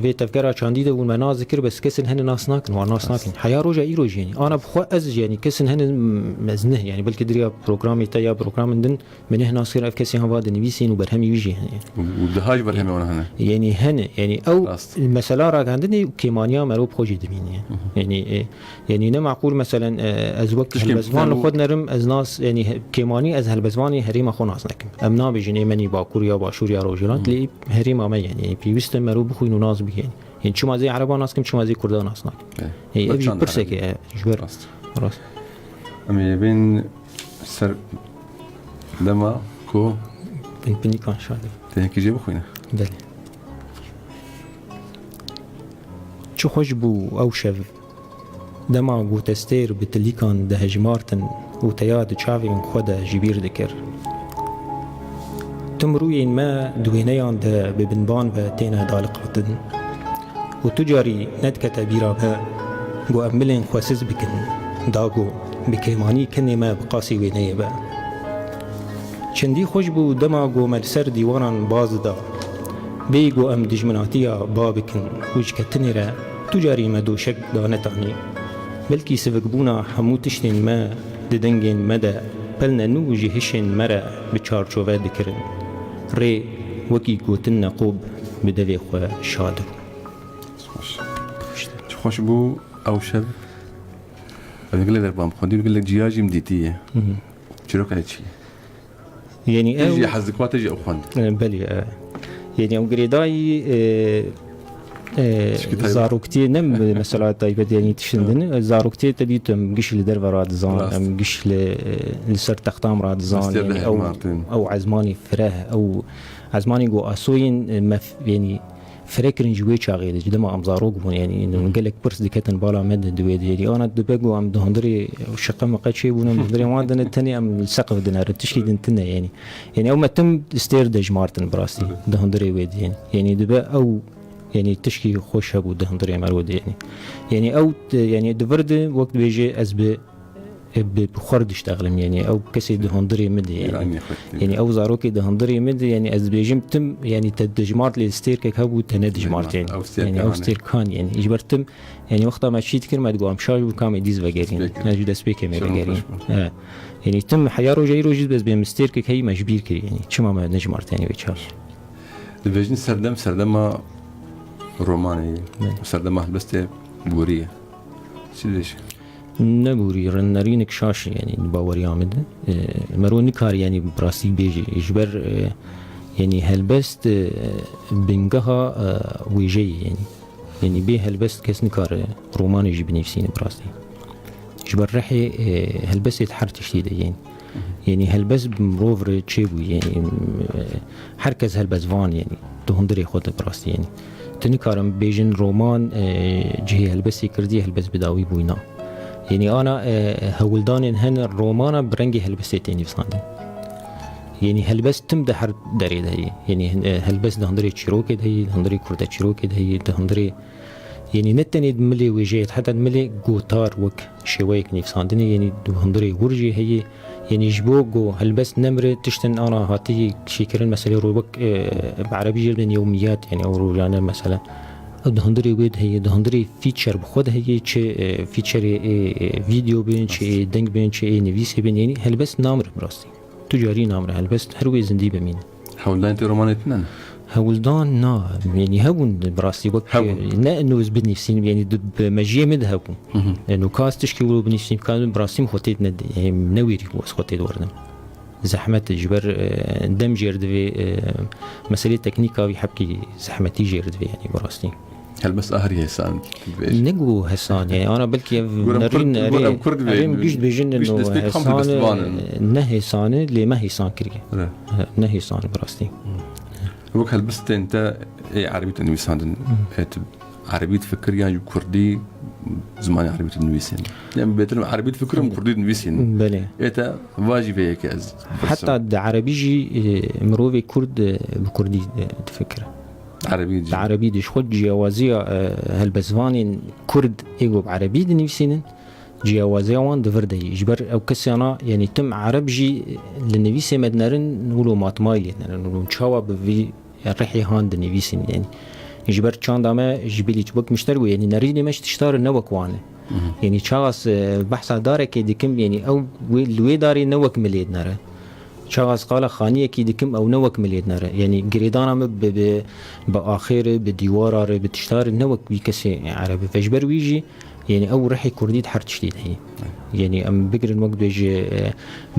vê tevgera çandî de bûn, me nas dikir, bes kesên hene nas nakin, wan nas nakin. Heya roja îro jî, yanî ana bi xwe ez, yanî kesên hene m-, ez neh, yanî belkî diriya programê te ya programên din, me neh nas kir, ev kesê hava dinivîsîn û berhemî wî jî hene. Û, û daha ji berhemê wan hene. Yanî hene, yanî ew Rast. mesela ragihandinê û kêmaniya mero bi xwe jî dimîne. Hı hı. Yanî, e, Yanî ne meqûl, meselen, e, ez wek Tiştên helbestvan li pîvan xwe dinerim, ez nas, yanî he-, kêmanî ez helbestvanê herêma xwe nas nekim. Em nabêjin ê menî Bakur ya Başûr ya Rojhilat, Hmm. lê herêma me, yanî, yanî pêwîst e mero bixwîn û nas bike. Yanî çima zê Ereba nas kim, çima zê Kurda nas nakim. Evet. Yanî ev jî Çanda pirsekê Ereba. e, ji ber. Rast. Rast. Em ê bên ser dema ku Bin pinîkan şadî. Tenekî jê bixwîne. Belê. Çi xweş bû ew şev. Dema gotestêr bi tilîkan dihejmartin û te ya di çavên xwe de ji bîr dikir. Tim rûyên me di wêneyan de bi binban ve têne daliqatin û tu carî nedikete bîra me ku em milên xwe siz bikin, da ku bi kêmanî kenê me bi qasî wêneyê be. Çendî xweş bû dema ku me li ser dîwanan baz dida. Bêyî ku em dijminatiya ba bikin û ji ketinê re tu carî me doşek danetanî. Belkî sivikbûna hemû tiştên me di dengên me de pelne nû ji hişên me re bi çarçove dikirin. Rê wekî gotin Neqob bi devê xwe şad bû. Xweş. Çi xweş bû ew şev. Ez gelek derbam xwendî û gelek ciya jî min dîtiye. Hı hı. Çîroka çi ye? Yanî Te jî ew hez dikwa, te jî ew xwend. E, belê, e. Yanî ew girêdayî, e, e, Tişkî taybet. Zaroktiyê ne mesela taybet, yanî tiştin din. E, zaroktiyê te dît em giş li derve radizan, Rast. Em giş li, e, li ser textan radizan, Destê yanî ew, ew ezmanî fireh, ew ezmanî ku asoyên, e, mef-, yanî fire kirin ji wê çaxê de, ji dema em zarok bûn, yanî, Hmm. gelek pirs diketin bala me de di wê de. Yanî, ana dibe ku em di hundirê şeqe meqe çêbûn, em di hundirê wan de ne, tenê em li seqif dinerin, tişkî din tune, yanî. Yanî, ew me tim stêr dejmartin, bi rastî, Evet. di hundirê wê de, yanî. Yanî, dibe ew, yanî, tişkî xweş hebû di hundirê me wê de, yanî. Yanî, ew, yanî, di vir de, wek dibêje, ez bi e, bi, bi xwe re diştexlim, yanî ew kesê di hundirê min de, yanî. Yanî xwe. Yanî ew zarokê di hundirê min de, yanî ez dibêjim tim, yanî te dijmart lê stêrkek hebû, te nedijmart, Dijmart, yanî. Ew stêrkan Yanî ew hane. Stêrkan, yanî. Ji ber tim, yanî wexta me çî dikir, me digot em şaş bû, ka em êdî vegerîn. Destpêkê. Ne, ji destpêkê me Şevan vegerîn. Xweş bû. Evet. Yanî tim heya roja îro jî bes bê min stêrkek heyî me ji bîr kir, yanî. Çima me nejmart, yanî wê çaxê. Dibêjin serdem, serdema romanê ye. Evet. Serdema helbestê borî ye. Çi dibêjin? Ne borî, rin-, nerînek şaş e, yanî, di baweriya min de. E, mero nikare, yanî, bi rastî bêje. Ji ber, e, yanî, helbest, e, bingeha, e, wêjeyê, yanî. Yanî, bê helbest kes nikare romanê jî binivîsîne, bi rastî. Ji ber rihê, e, helbestê di her tiştî de, yanî. Yanî helbest bi mirov re çêbû, yanî, e, her kes helbestvan, yanî, di hundirê xwe de bi rastî, yanî. Tu nikarin bêjin roman, e, cihê helbestê kirdî, helbest bi dawî bûyî na. Yanî ana, e, hewldanên hene romana bi rengê helbestê tê nivîsandin. Yanî helbest tim di her derê de heye. Yanî, e, helbest di hundirê çîrokê de heye, di hundirê kurdeçîrokê de heye, di hundirê Yanî ne tenê di milê wêjeyê, heta di milê gotar wek şêweyek nivîsandinê, yanî di hundirê wir jî heye. Yanî ji bo ku helbest nemire, tiştin ana hatî şêkirin, meselê ro wek, e, bi erebî jê dibên yewmiyat, yanî ew rojane mesela. Ew di hundirê wê de heye, di hundirê feature bi xwe de heye, çi, e, featurê, e, e, vîdeo bên, çi, e, deng bên, çi, e, nivîsê bên, yanî helbest namire bi rastî. Tu carî namire helbest, her wê zindî bimîne. Hewldanên tê romanê tune ne? Hewldan na, yanî hebûn bi rastî wek Hebûn. Ne ino ez binivîsînim, yanî di, bi mejiyê min de hebûn. Hı hı. E, no ka ez tişkî wilo binivîsînim, ka bi rastî min xwe tê de ne, yanî ne wêrî ku ez xwe tê de werdim. Zehmet e, ji ber, e, dem jêr divê, e, meselê teknîka wî hebkî zehmetî jêr divê, yanî bi rastî. Helbest ahirî hêsan dibêje. Ne ku hêsan e, ana belkî ev Gor em nerîn Kurd, erê, gor em Kurd erê em dibêjin. Giş dibêjin, Giş no destpêk tam hêsan e, helbestvan in. Ne hêsan e, lê me hêsan kiriye. Re. He, ne hêsan e bi rastî. Wek helbestên te ê erebî te nivîsandin, Hmm. ê tu erebî difikir yan ji kurdî zimanê erebî tu nivîsên? Yan bêtir em erebî difikirim, Kurdî dinivîsîn. Belê. Ê te va jî vê yekê ez pirsim. Heta di erebî jî, e, mirovê kurd, e, bi kurdî, e, difikire. Erebî jî. Di erebî de ji xwe ciyawaziya, e, helbestvanên kurd ê ku bi erebî dinivîsînin, ciyawaziya wan di vir de ye. Ji ber ew kesana, yanî tim ereb jî li nivîsê me dinerin, wilo matmayî lê dinerin, wilo çawa bi vî rihê han dinivîsîn, yanî. Ji ber çanda me ji bilî wek mişter bû, yanî nerînê me ji tişta re ne wek wan e. Mhm. Yanî çaxas, e, behsa darekê dikim, yanî ew wê, li wê darê ne wek milê dinere. Çaxas qala xaniyekî dikim, ew ne wek milê dinere. Yanî girêdana me bi, bi, bi axê re, bi dîwara re, bi tişta re ne wek wî kesê ereb e. Ve ji ber wî jî, yanî ew rihê kurdî di her tiştî de heye. Yanî em bigirin wek dibêje, e,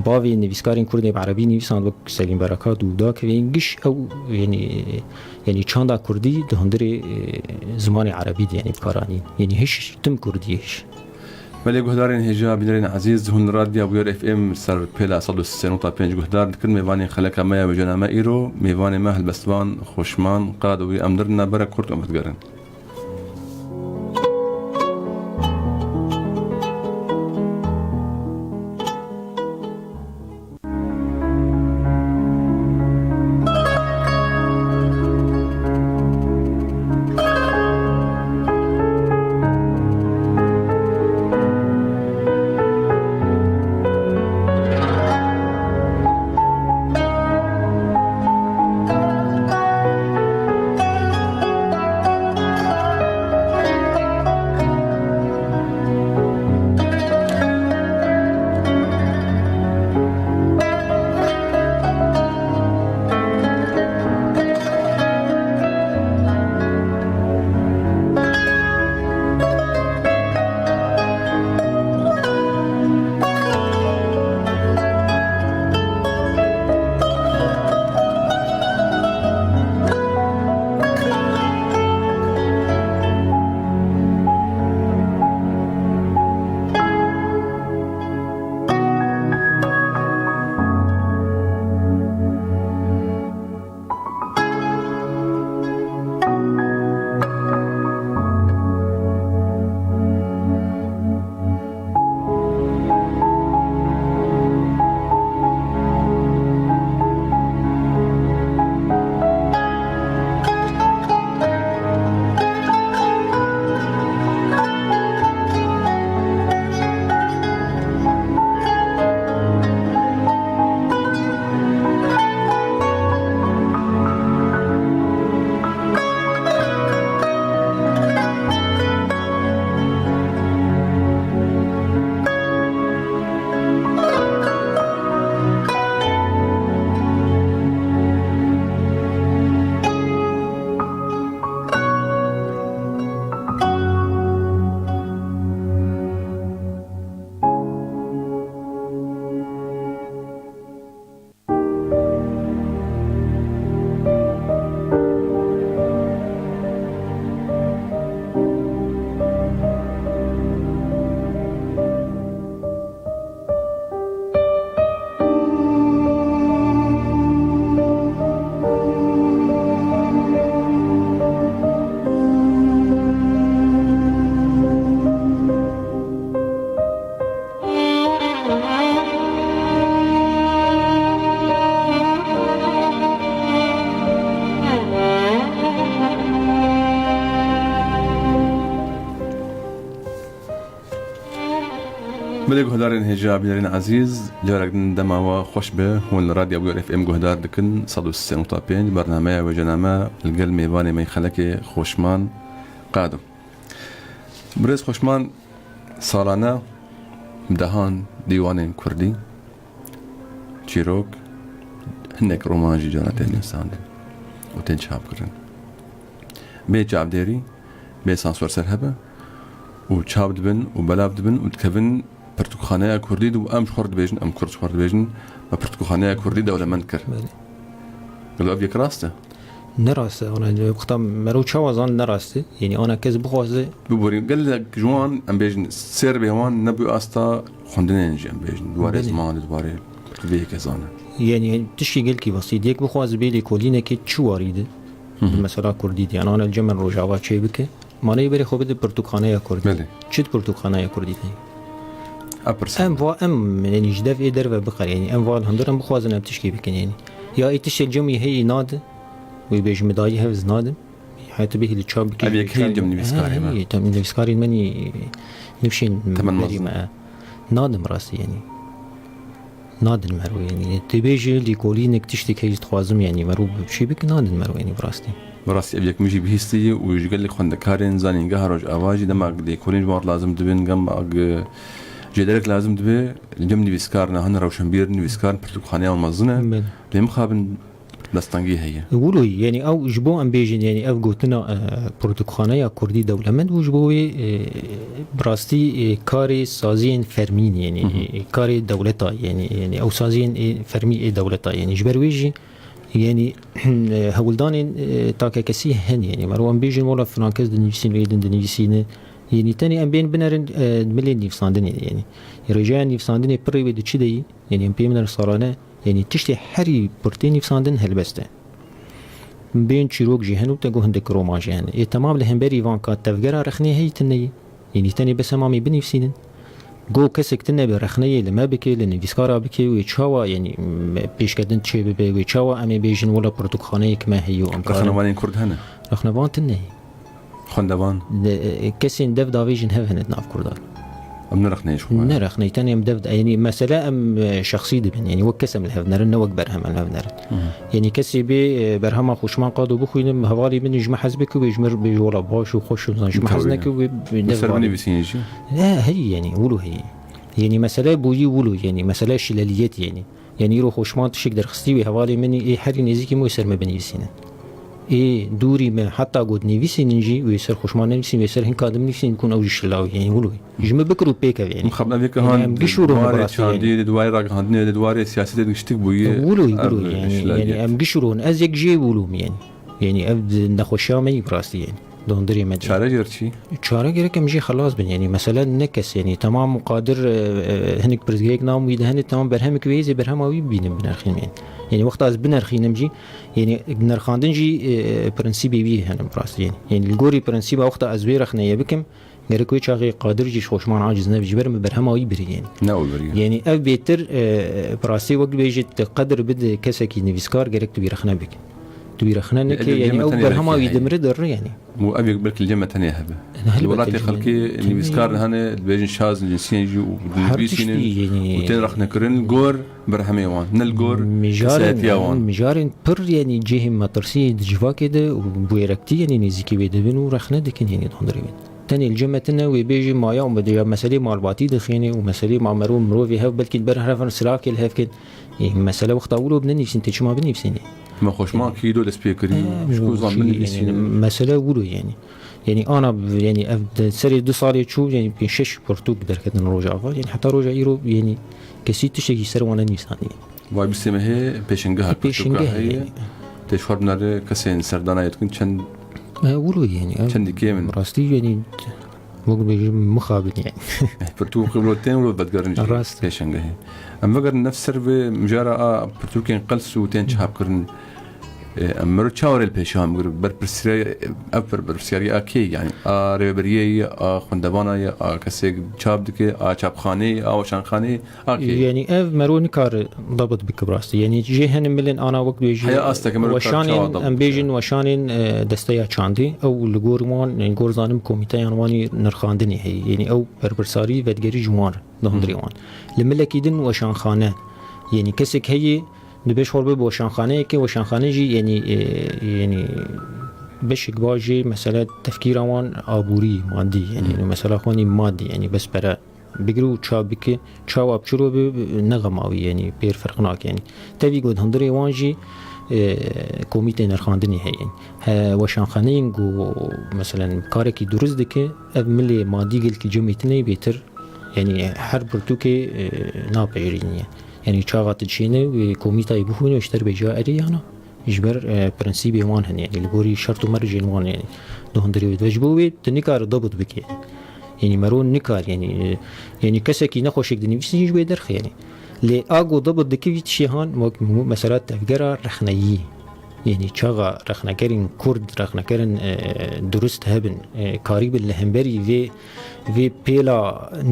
bavê nivîskarên kurd ê bi erebî nivîsand wek Selîm Berekat û dakevên giş ew, yanî, yanî çanda kurdî di hundirê, e, zimanê erebî de, yanî bi kar anîn. Yanî hiş tim kurdî hiş. Belê guhdarên hêja, bînerên ezîz, hûn li Radya Bûyer F M ser pêla sed û sê nokta pênc guhdar dikin. Mêvanên xeleka me ya wêjena me îro, mêvanê me helbestvan Xweşman Qado wî em dirin navbera Kurd û em vegerin. Belê guhdarên hêja, bînerên ezîz, carek din dema we xweş be. Hûn li Radyo Bûyer F M guhdar dikin, sed û sê nokta pênc, bernameya wêjename li gel mêvanê me Xelekê Xoşman Qado. Birêz Xoşman, salane bi dehan dîwanên kurdî, çîrok, hinek roman jî carna tên nivîsandin û tên çapkirin. Bê çavdêrî, bê sansor ser hebe û çap dibin û belav dibin û dikevin pirtûkxaneya kurdî de û em ji xwe re dibêjin, em kurd ji xwe re dibêjin, me pirtûkxaneya kurdî dewlemend kir. Belê. Gelo ev yek rast e? Ne rast e, ona wexta mero çawa zan ne rast e. Yanî ana kes bixwaze. Biborî, gelek ji wan, em bêjin, sêrbê wan ne bi asta xwendinên jî, em bêjin, di warê Belê. Ziman, di warê vê yekê zane. Yanî tiştî gelkî basît. Yek bixwaze bê lêkolînekê çi warî de, Hı hı. Mesela kurdî de. Yanî ana li cem min Rojava çê bike. Maneyê berê xwe bide pirtûkxaneya kurdî. Belê. Çi di pirtûkxaneya kurdî de? Ev pirsa Em ne. va em, yanî ji dev ê derve biqer, yanî em va li hundir em bixwazin em tişkî bikin, yanî. Ya ê tiştê li cem wî heyî nade, wî bêjin min dayî hev ez nadim. Heta bêhî li çap bikî. Ev yek heyî li cem nivîskarê me. He, he, tam nivîskarên me nî, nivşên Temen berî mezin. me. Nadim rastî, yanî. Nadin mero, yanî. Tê bêjî lêkolînek tiştek heyî dixwazim, yanî. Mero bi şey bik nadin mero, yanî, bi rastî. Bi rastî ev yek min jî bihîstiye û ji gelek xwendekarên zanîngeha Rojava jî dema lêkolîn ji wan re lazim dibin, dema jêderek lazim dibe, li cem nivîskar ne, hene rewşenbîr nivîskar pirtûkxaneya wan mezin e. Belê. Lê mixabin destengî heye. Wilo, yanî ew ji bo em bêjin, yanî ev gotina, e, pirtûkxaneya kurdî dewlemend bû ji bo wê, e, bi rastî, e, karê saziyên fermî, yanî, Hı hı. e, karê dewleta, yanî, yanî ew saziyên ê fermî ê dewleta, yanî ji ber wê jî, yanî, e, hewldanên, e, takekesî hene, yanî mero em bêjin wela filan kes dinivîsîne, wê din dinivîsîne, yanî tenê em bên binerin, e, milên nivîsandinê, yanî rêjeya nivîsandinê pirê wê di çi de yî, yanî em pê binerin salane, Yanî tiştê herî pirtê nivîsandin helbest e. Bên çîrok jî hene û te got hindik roman jî hene. Ê temam li hemberî van ka tevgera rexnê heyî tune ye. Yanî tenê bes hema em ê binivîsînin. Go kesek tune bi rexneyê li me bike, li nivîskara bike, wê çawa, yanî, m-, pêşketin çê bibe, wê çawa em ê bêjin wela pirtûkxaneyek me heye û em karin Rexnevanên kurd hene? Rexnevan tune ye. Xwendevan. De, e, kesên dev davêjin hev hene di nav kurdan. Em ne rexneyê ji xwe. Ne rexneyê, tenê em dev, yanî mesele em, e, şexsî dibin. Yanî wek kes em li hev nerin, ne wek berhem em li hev nerin. Hı hı. Yanî kesê bê, e, berhema Xoşman Qado bixwînim, hevalê min ji min hez bike, wê ji min re bêje wela baş û xweş û zan ji min hez Tabii. neke, wê, wê Li dev ser bavê. Binivîsîne jî. Ne, heyî yanî, wilo heyî. Yanî mesele bûyî wilo, yanî mesele şilaliyet yanî. Yanî îro Xoşman tişek derxistî wê hevalê min ê herî nêzîkî min wê ser me binivîsînin. Ê dûrî me heta got nivîsînin jî wê ser Xoşman nenivîsîn, wê ser hinka din binivîsîn, bikun ew jî şilaw, yanî wilo. Ji min bikir û pêkev, yanî. Mixabin ev yek Yanî han em giş û roh warê bi rastî, yanî. çandî, di warê ragihandinê, di warê siyasetê de giştik bûye. Wilo, wilo, Ev yanî, yanî şilaliyet. em giş û roh. Ez yek jê wilo me, yanî. Yanî ev di nexweşiya me yî bi rastî, yanî. Di hundirê me de. Çare ger çi? Çare gerek em jê xelas bin, yanî. Mesele ne kes, yanî. Temam qadir, e, e, hinek pirsgirêk nam wî de hene, temam berhemek wê yê zê berhema wî bînin binirxînin, yanî. Yanî wexta ez binirxînim jî, yanî nirxandin jî, e, prensîbê wî hene bi rastî, yanî. Yanî li gorî prensîba wexta ez wê rexneyê bikim, Gerek wê çaxê qadir jî ji Xoşman aciz nebe, ji ber min berhema wî birî, yanî. Ne ew birî. Yanî ev bêtir, e, bi rastî wek dibêjit, tu qedir bide kesekî nivîskar, gerek tu wî rexne bike. Tu wî rexne neke, Ev yanî yek ew me tenê berhema wekî wî heye. dimire derre, yanî. Û ev yek belkî li cem me tenê hebe. Helbet Li welatê li cem me xelkê tenê nivîskar hene, dibêjin şaz in, cinsiyên jî û Her dinivîsînin tiştî, yanî. û tên rexnekirin li gor berhemê wan, ne li gor Mijarên, kesayetiya wan. mijarên pir, yanî cihê metirsiyê di civakê de û bi wêrektî, yanî nêzîkî wê dibin û rexne dikin, yanî di hundirê wê. Tenê li cem me tune wê bêjî maya û medya meselê malbatî dixînê û meselê ma merov mirovê hev belkî di ber hev silavkê li hev kin. Ê, mesele wexta wilo binivîsîn, tê çima binivîsînê? Me Xoşman kî do dest pê kirî, Em ji ku zan wî, binivîsîn. yanî, mesele wilo, yanî. Yanî ana, yanî ev de serê du salê çû, yanî pênc şeş pirtûk derketin Rojava. Yanî heta roja îro, yanî kesî tiştekî ser wan nenivîsandî. Vay bistê me hê pêşengeha Pêşenge pirtûka heye, heye. yanî. Tê ji xwe binere kesên serdana yê dikin çend E, wilo yanî, e, çendî kêm in. Rastî yanî, wek bêjim mixabin yanî. Pirtûk wilo tên wilo vedgerin jî Rast. pêşenge heye. Em vegerin nef ser vê mijara a pirtûkên qels û tên çapkirin. E, em mero çawa rê li pêşiya em girin? Berpirsiyariya, ev berpirsiyariya a kê ye? Yanî a rêveberiyê ye, a xwendevana ye, a kesê çap dike, a çapxaneyê ye, a weşanxaneyê ye, a kê ye? Yanî ev mero nikare dabit bike bi rastî. Yanî jê hene milên ana wek dibêjî Heya asteke mero kar çawa weşanên, dabit em bêjin bike? Weşanên, e, desteya çandê. Ew li gor wan, li gor zanim komîteyan wan î nirxandinê heye. Yanî ew berpirsarî vedigerî ji wan re, di hundirê wan. Li milekî din weşanxane. Yanî kesek heye, Dibê ji xwe re bibe weşanxaneyekê, weşanxane jî, yanî, e, yanî beşek baş jê mesela tefkîra wan aborî, madî, yanî, Hmm. mesela xwe nî madî, yanî bes pere bigire û çap bike, çawa bi çilo be, ne xema wî, yanî pêr ferq nake, yanî. Tevî ku di hundirê wan jî, e, komîtê nirxandinê heye. He, weşanxaneyên ku, meselen, karekî durust dike, ev milê madî gelkî cemê tune bêtir, yanî her pirtûkê, e, napeyirîniye. Yanî çaxa tu dişêne wê komîtayê bixwîne û ji te re bêje erê yana. Ji ber, e, prensîbê wan hene, yanî li gorî şert û mercên wan, yanî di hundirê wê dibe. Ji bo wê tu nikare dabit bike. Yanî mero nikar, yanî, e, yanî kesekî nexweşek dinivîsî jî ji wê derxe, yanî. Lê a ku dabit dike vî tiştê han, wek mesela tevgera rexneyî. Yanî çaxa rexnekerên kurd, rexnekerên, e, durust hebin, e, karîbin li hemberî vê, vê pêla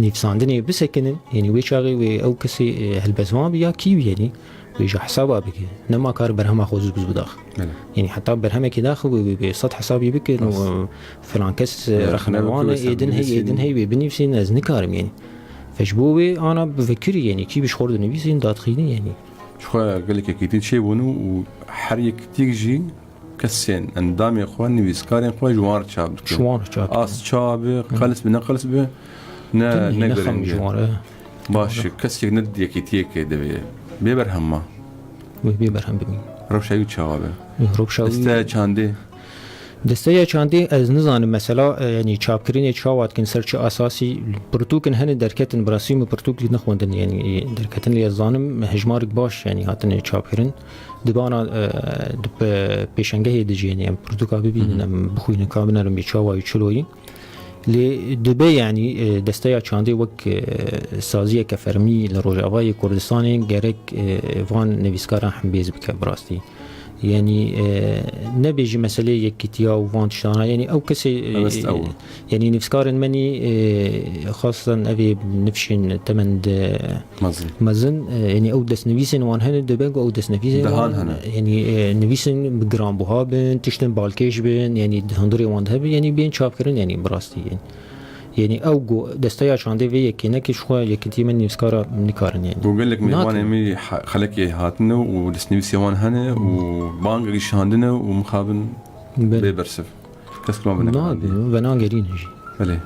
nivîsandinê bisekinin, yanî wê çaxê wê ew kesê, e, helbestvan bi ya kî bi, yanî wê ji hesaba bike. Nema kar berhema xwe zû bi zû bidax. Belê. Yanî heta berhemekê daxi wê, wê, wê sed hesabî bikin û, Rast. e, filan kes, e, Ya, rexnevan e, rexne bikin, êdin hey, êdin binivîsîn. Hey wê binivîsîn, ez nikarim, yanî. Fe ji bo wê ana bi vekirî, yanî kî bi ji xwe re dinivîsîn, dadixînî, yanî. Ji xwe gelek yekîtî çêbûn û her yekîtîk jî kesên, endamên xwe, nivîskarên xwe ji wan re çap dikin. Ji wan re çap dikin. Ast çawa be, Hı. qels be, ne qels be, ne, Tenê ne ne xem girîng ji e. wan re. Baş e, kesek ne di yekîtiyekê de be. Bê berhem ma. Wê bê berhem bimîn. Rewşa wî çawa be? Rewşa wî Desteya çandê. Desteya çandê ez nizanim mesela, e, yanî çapkirinê çawa dikin, ser çi esasî pirtûkin hene derketin, bi rastî min pirtûk jî nexwendin, yanî derketin lê ez zanim hejmarek baş, yanî hatine çapkirin. Dibana, e, di pe-, pêşengehê de jî, yanî em pirtûka bibînin, Hı hı. em bixwînin, ka binerin bê çawa yî çilo yî. Lê dibe, yanî, e, desteya çandê wek, e, saziyeke fermî li Rojavayê Kurdistanê gerek, e, van nivîskaran hembêz bike bi rastî. Yanî, e, nebêjî meseleyê yekîtiya û van tiştana, yanî ew kesê, e, Mebest ew e. yanî nivîskarên me nî, e, xastan evê nifşên temen de Mezin. mezin, e, yanî ew destnivîsên wan hene, dibe ku ew destnivîsên Dehan wan, hene. yanî, e, nivîsên bi giranbuha bin, tiştên balkêş bin, yanî di hundirê wan de hebin, yanî bên çapkirin, yanî bi rastî, yanî. Yanî ew ku desteya çandê vê yekê neke, ji xwe yekîtiyê me nivîskara nikarin, yanî. Ku gelek mêvanê Nakin. me ha-, xelekê hatine û destnivîsê wan hene û bang rîşandine û mixabin Belê. bê bersiv. Kes kima bine Nabî, ve nagerîne jî. Belê.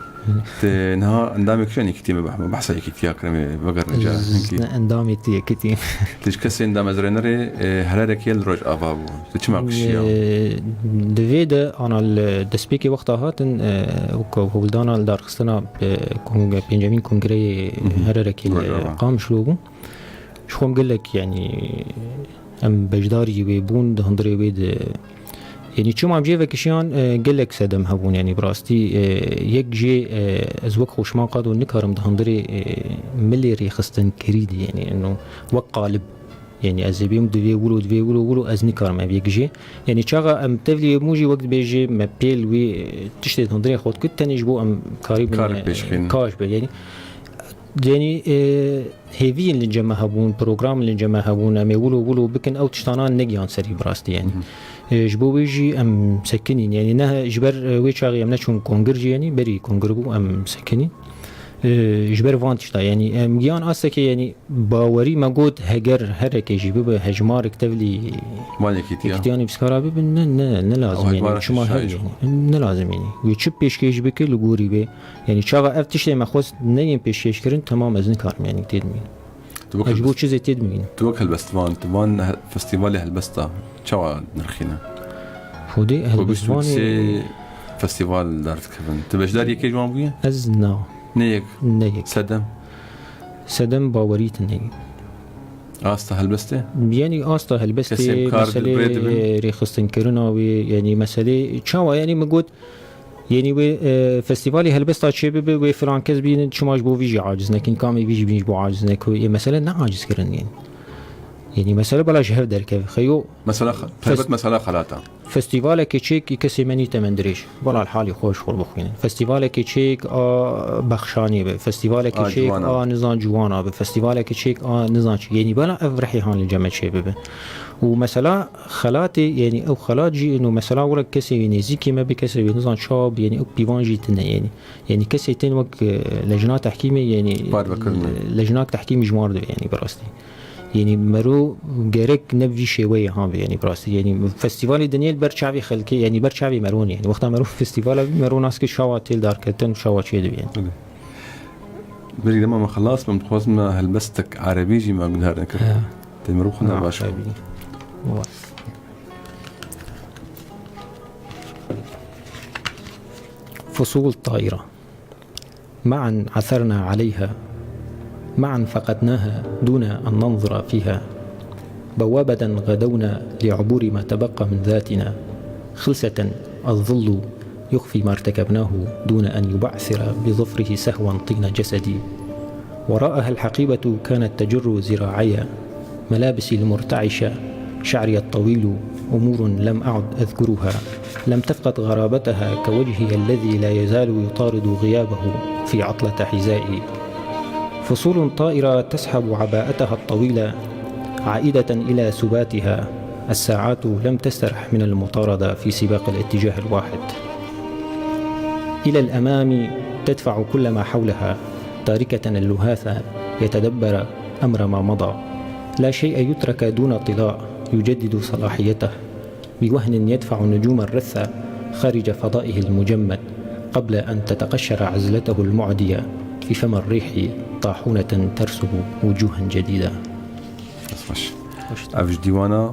Te niha endamê kişa yekîtiyê me behma, behsa yekîtiya kirime vegerine ca. Ez Hinkî. ne endamê tu yekîtiyê. Te ji kesên damezrênerê, e, hererekê li Rojava bû. Te çima kişiya? E, di vê de ana li destpêkê wexta hatin, e, wek hewldana li darxistina, e, kong-, pêncemîn kongreyê Mhm. hererekê li Rojava. Qamişlo bû. Ji xwe em gelek, yanî, em beşdarî wê bûn, di hundirê wê de, yanî, çima em jê vekişiyan, e, gelek sedem hebûn, yanî, bi rastî, e, yek jê, e, ez wek xweşman qado nikarim di hundirê, e, milê rêxistinkirî de, yanî, eno wek qalib, yanî, ez ê bêm divê wilo, divê wilo, wilo, ez nikarim ev yek jê. Yanî, çaxa em tevlî bûn jî wek dibêjê me pêl wî, e, tiştê di hundirê xwe dikir, tenê ji bo em karîbin, Kar e, pêşxîn. kaş be, yanî, Yanî, e, hêviyên li cem me hebûn, programên li cem me hebûn, em ê wilo wilo bikin, ew tiştana negiyan serî bi rastî, yanî. Mhm. E, ji bo wê jî em sekinîn, yanî ne ji ber, e, wê çaxê em neçûn kongir jî, yanî berî kongir bû, em sekinîn. E, ji ber van tişta, yanî em giyan astekê, yanî bawerî me got, heger herekê jî bibe hejmarek tevlî Van yekîtiya. yekîtiya nivîskara bibin, ne, ne, ne lazim, Ew yanî hejmara şaş bû. Ne lazim, yanî. Wê çi pêşkêş bike li gorî wê, Yanî çaxa ev tiştê me xwest neyên pêşkêşkirin, temam ez nikarim, yanî têdimînim. Tu wek Ez ji bo helbest-, çi zê têdimînim? tu wek helbestvan, tu van he-, festîvalê helbesta çawa nirxîne? Xwedê Xwe bîst û helbestvanê sê festîval derdikevin. Tu beşdar yekê ji wan bûye? Ez na. Ne yek? Ne yek. Sedem? Sedem bawerî tune ye. Asta helbestê? Yanî asta helbestê, Kesên kar meselê bi rê dibin? rêxistinkirina wê, yanî meselê çawa, yanî min got, Yanî wê, e, festîvalê helbesta çê bibe, wê filan kes bînin, çima ji bo vî jî aciz nekin, kamê vî jî bîn ji bo aciz nekin. Ê, mesele ne aciz kirin, yanî. Yanî mesela bela ji hev derkeve. Xeyo Mesela xe- taybet mesela xelata. Festîvalekê çêk ê kesê me nîte min dirêj. Bela li halê xwe ji xwe bixwînin. Festîvalekê çêk a bexşanê be. Festîvalekê A çêk ciwana. a nizan ciwana be. Festîvalekê çêk a nizan çi. Yanî bela ev rihê han li cem me çê bibe. Û mesela xelatê, yanî ew xelat jî ino mesela were kesê wê nêzîkê me be, kesê wê nizan çawa be, yanî ew pîvan jî tune yanî. Yanî kesê tên wek, e, lejna tehkîmê, yanî Parve kirine. lejnak tehkîmî ji wan re dibe, yanî bi rastî. Yanî mero gerek ne bi vî şêweyê han be, yanî bi rastî. Yanî festîvalê dinyê li ber çavê xelkê, yanî ber çavê meronê. Yanî wexta mero festîvala bî, mero nas ke şawa têl darketin, şawa çê dibe, yanî. Belê. Berî dema me xelas bim, dixwazim me helbestek erebî jî me guhdar nekir. He. Tê mero xwe Ha, baş. tabii. Wa. فصول طائرة. معا عثرنا عليها، معا فقدناها دون أن ننظر فيها. بوابة غدونا لعبور ما تبقى من ذاتنا. خلسة الظل يخفي ما ارتكبناه دون أن يبعثر بظفره سهوا طين جسدي. وراءها الحقيبة كانت تجر ذراعي، ملابسي المرتعشة، شعري الطويل، أمور لم أعد أذكرها. لم تفقد غرابتها كوجهي الذي لا يزال يطارد غيابه في عطلة حذائي. فصول طائرة تسحب عباءتها الطويلة عائدة إلى سباتها. الساعات لم تسترح من المطاردة في سباق الاتجاه الواحد. إلى الأمام تدفع كل ما حولها، تاركة اللهاث يتدبر أمر ما مضى. لا شيء يترك دون طلاء يجدد صلاحيته. بوهن يدفع النجوم الرثة خارج فضائه المجمد قبل أن تتقشر عزلته المعدية في فم الريح طاحونة ترسم وجوها جديدة. Xweş. Xweş. Ev ji dîwana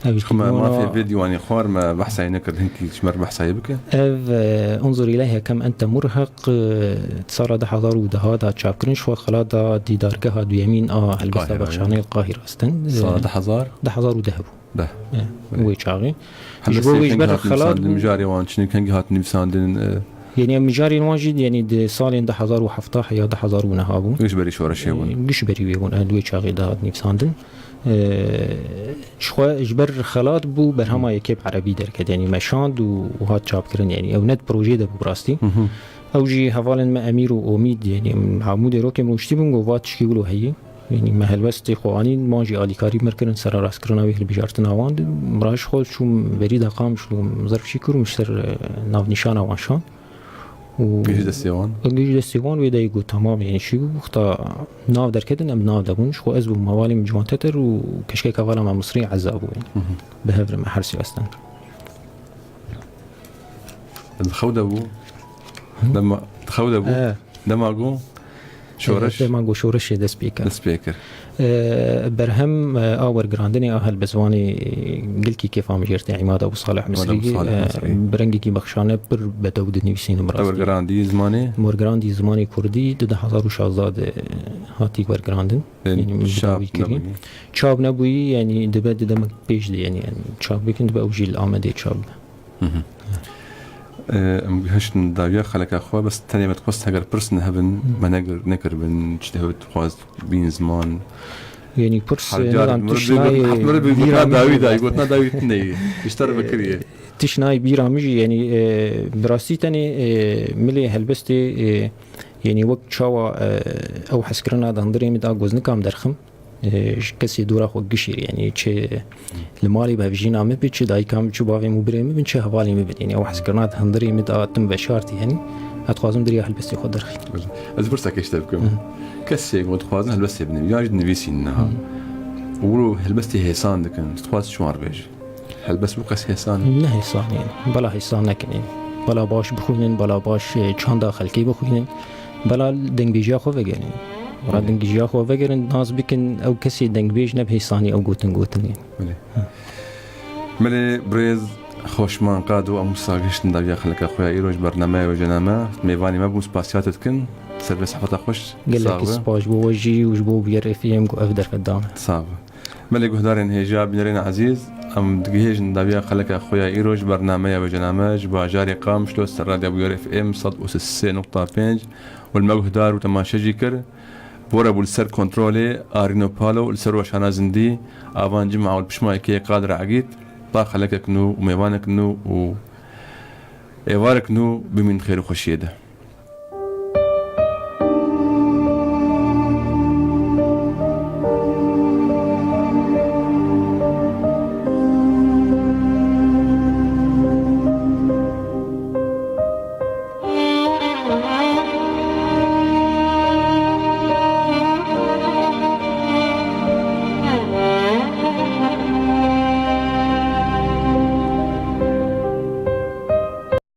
Ev ji Xwe me dîwana mafê vê dîwanê xwar me behsayê nekir, hinkî ji me re behsayê bike. Ev, e, انظر إليها كم أنت مرهق, e, sala du hezar û deh da çapkirin, ji xwe xelat da dîdargeha duyemîn a helbesta Qahira, bexşanê ya. Qahira Astin. E, Sala du hezar? du hezar û deh bû. Deh. E, Belê. Wê çaxê. Ji Helbestê bo wê ji kengî ber hatine xelat nivîsandin, bû. Mijarê wan çi ne, kengî hatine nivîsandin, e, Yanî em mijarên wan jî, yanî di salên du hezar û heft ya du hezar û neh bûn. Giş berî şoreşê bûn. Giş berî wê bûn, e, di wê çaxê de hat nivîsandin. E, ji xwe ji ber xelat bû, berhema yekê bi erebî derket. Yanî me şand û, û hat çapkirin. Yanî ew ne di projeyê de bû bi rastî. Hı hı. Ew jî hevalên me Emîr û Omîd, yanî em hemû dêrokên rûniştî bûn, got, va tişkî wilo heyî. Yanî me helbestê xwe anîn, wan jî alîkarî mir kirin, sererastkirina wê hilbijartina wan. Min re ji xwe çûm berî de qamçil û zerfşî kir û ji ser, e, navnîşana wan şand. Û Giş destê wan? Giş destê wan, wê de got, tamam, yanî şî bû, wexta nav derketin, em nav de bûn. Ji xwe ez bûm, hevalê min Ciwan Teter û keşkek hevala me Misrî Eza bû, yanî. Hı hı. Bi hev re me her sê Astin. Di xew de bû. Dema, di xew de bû. E. Dema ku şoreş. E, dema ku şoreşê dest pê kir. Dest pê kir. E, berhem, e, a wergirandinê a helbestvanê gilkî kêfa min jê re tê, Îmad Ebû Salih Îmad Ebû Misrî, Salih e, Misrî. Bi rengekî bexşane pir bedew dinivîsînim bi rastî. Wergirandî zimanê? Wergirandî zimanê kurdî di du hezar û şazda de hatî wergirandin. Yanî min bi dawî kirî. Çap nebûyî. Çap nebûyî, yanî dibe di demek pêş de, yanî, yanî çap bikin, dibe ew jî li Amedê çap be. Hı hı. Ee, em gihiştin dawiya xeleka xwe, bes tenê me dixwest heger pirs nehevin, Hı. me negir-, nekiribin, çi dehewt dixwest bîn ziman. Yanî pirs, Her car nizam, mirov tişt bê nayê gotina, heft mirov bê bîra gotina min dawî jî dayî, gotina dawî tune yî. Ji te re bikiriye. Tişt nayê bîra min jî, yanî, e, bi rastî tenê, e, milê helbestê, e, yanî wek çawa, e, ew hezkirina di hundirê min de a ku ez nikam derxim. E, ji kesê dora xwe gişî, yanî çi li malê bi hevjîna min bin, çi dayika min, çi bavê min, birê min bin, çi hevalê min bin. Yanî ew hezkirina di hundirê min de tim veşartî, yanî ez dixwazim diriya helbestê xwe derxînim. Ez pirsekê ji te bikim. Hı. Kesê ku dixwazin helbestê binivîsin, yan jî dinivîsîn niha. Hı. Û wilo helbestê hêsan dikin, tu dixwazî çi wan re bêjî? Helbest wilo kes hêsan e? Ne hêsan e. Bela hêsan nekin. Bela baş bixwînin, bela baş, e, çanda xelkê bixwînin. Bela dengbêjiya xwe vegerin. Bela Hı. dengbêjiya xwe vegerin, nas bikin, ew kesê dengbêj ne bi hêsanî ew gotin gotinê. Belê. Hı. Belê, birêz Xoşman Qado, em wisa gihiştin dawiya xeleka xwe ya îro ji bernameya Wêjename. Mêvanê me bûn, spasiya te dikin. Ser vê sehbeta xweş. Gelekî Sax be. spas ji bo we jî û ji bo Bûyer F M ku ev derfet dane. Sax be. Belê guhdarên hêja, bînerên ezîz, em digihêjin dawiya xeleka xwe ya îro ji bernameya Wêjename ji bajarê Qamişlo ser Radya Bûyer F M sed û sê nokta pênc û li me guhdar û temaşe jî kir. Pora bû li ser kontrolê Arîno Palo, li ser weşana zindî, avan cima û li pişma yekê qad re egît, ta xelekek nû û mêvanek nû û êvarek nû bimîn xêr û xweşiyê de.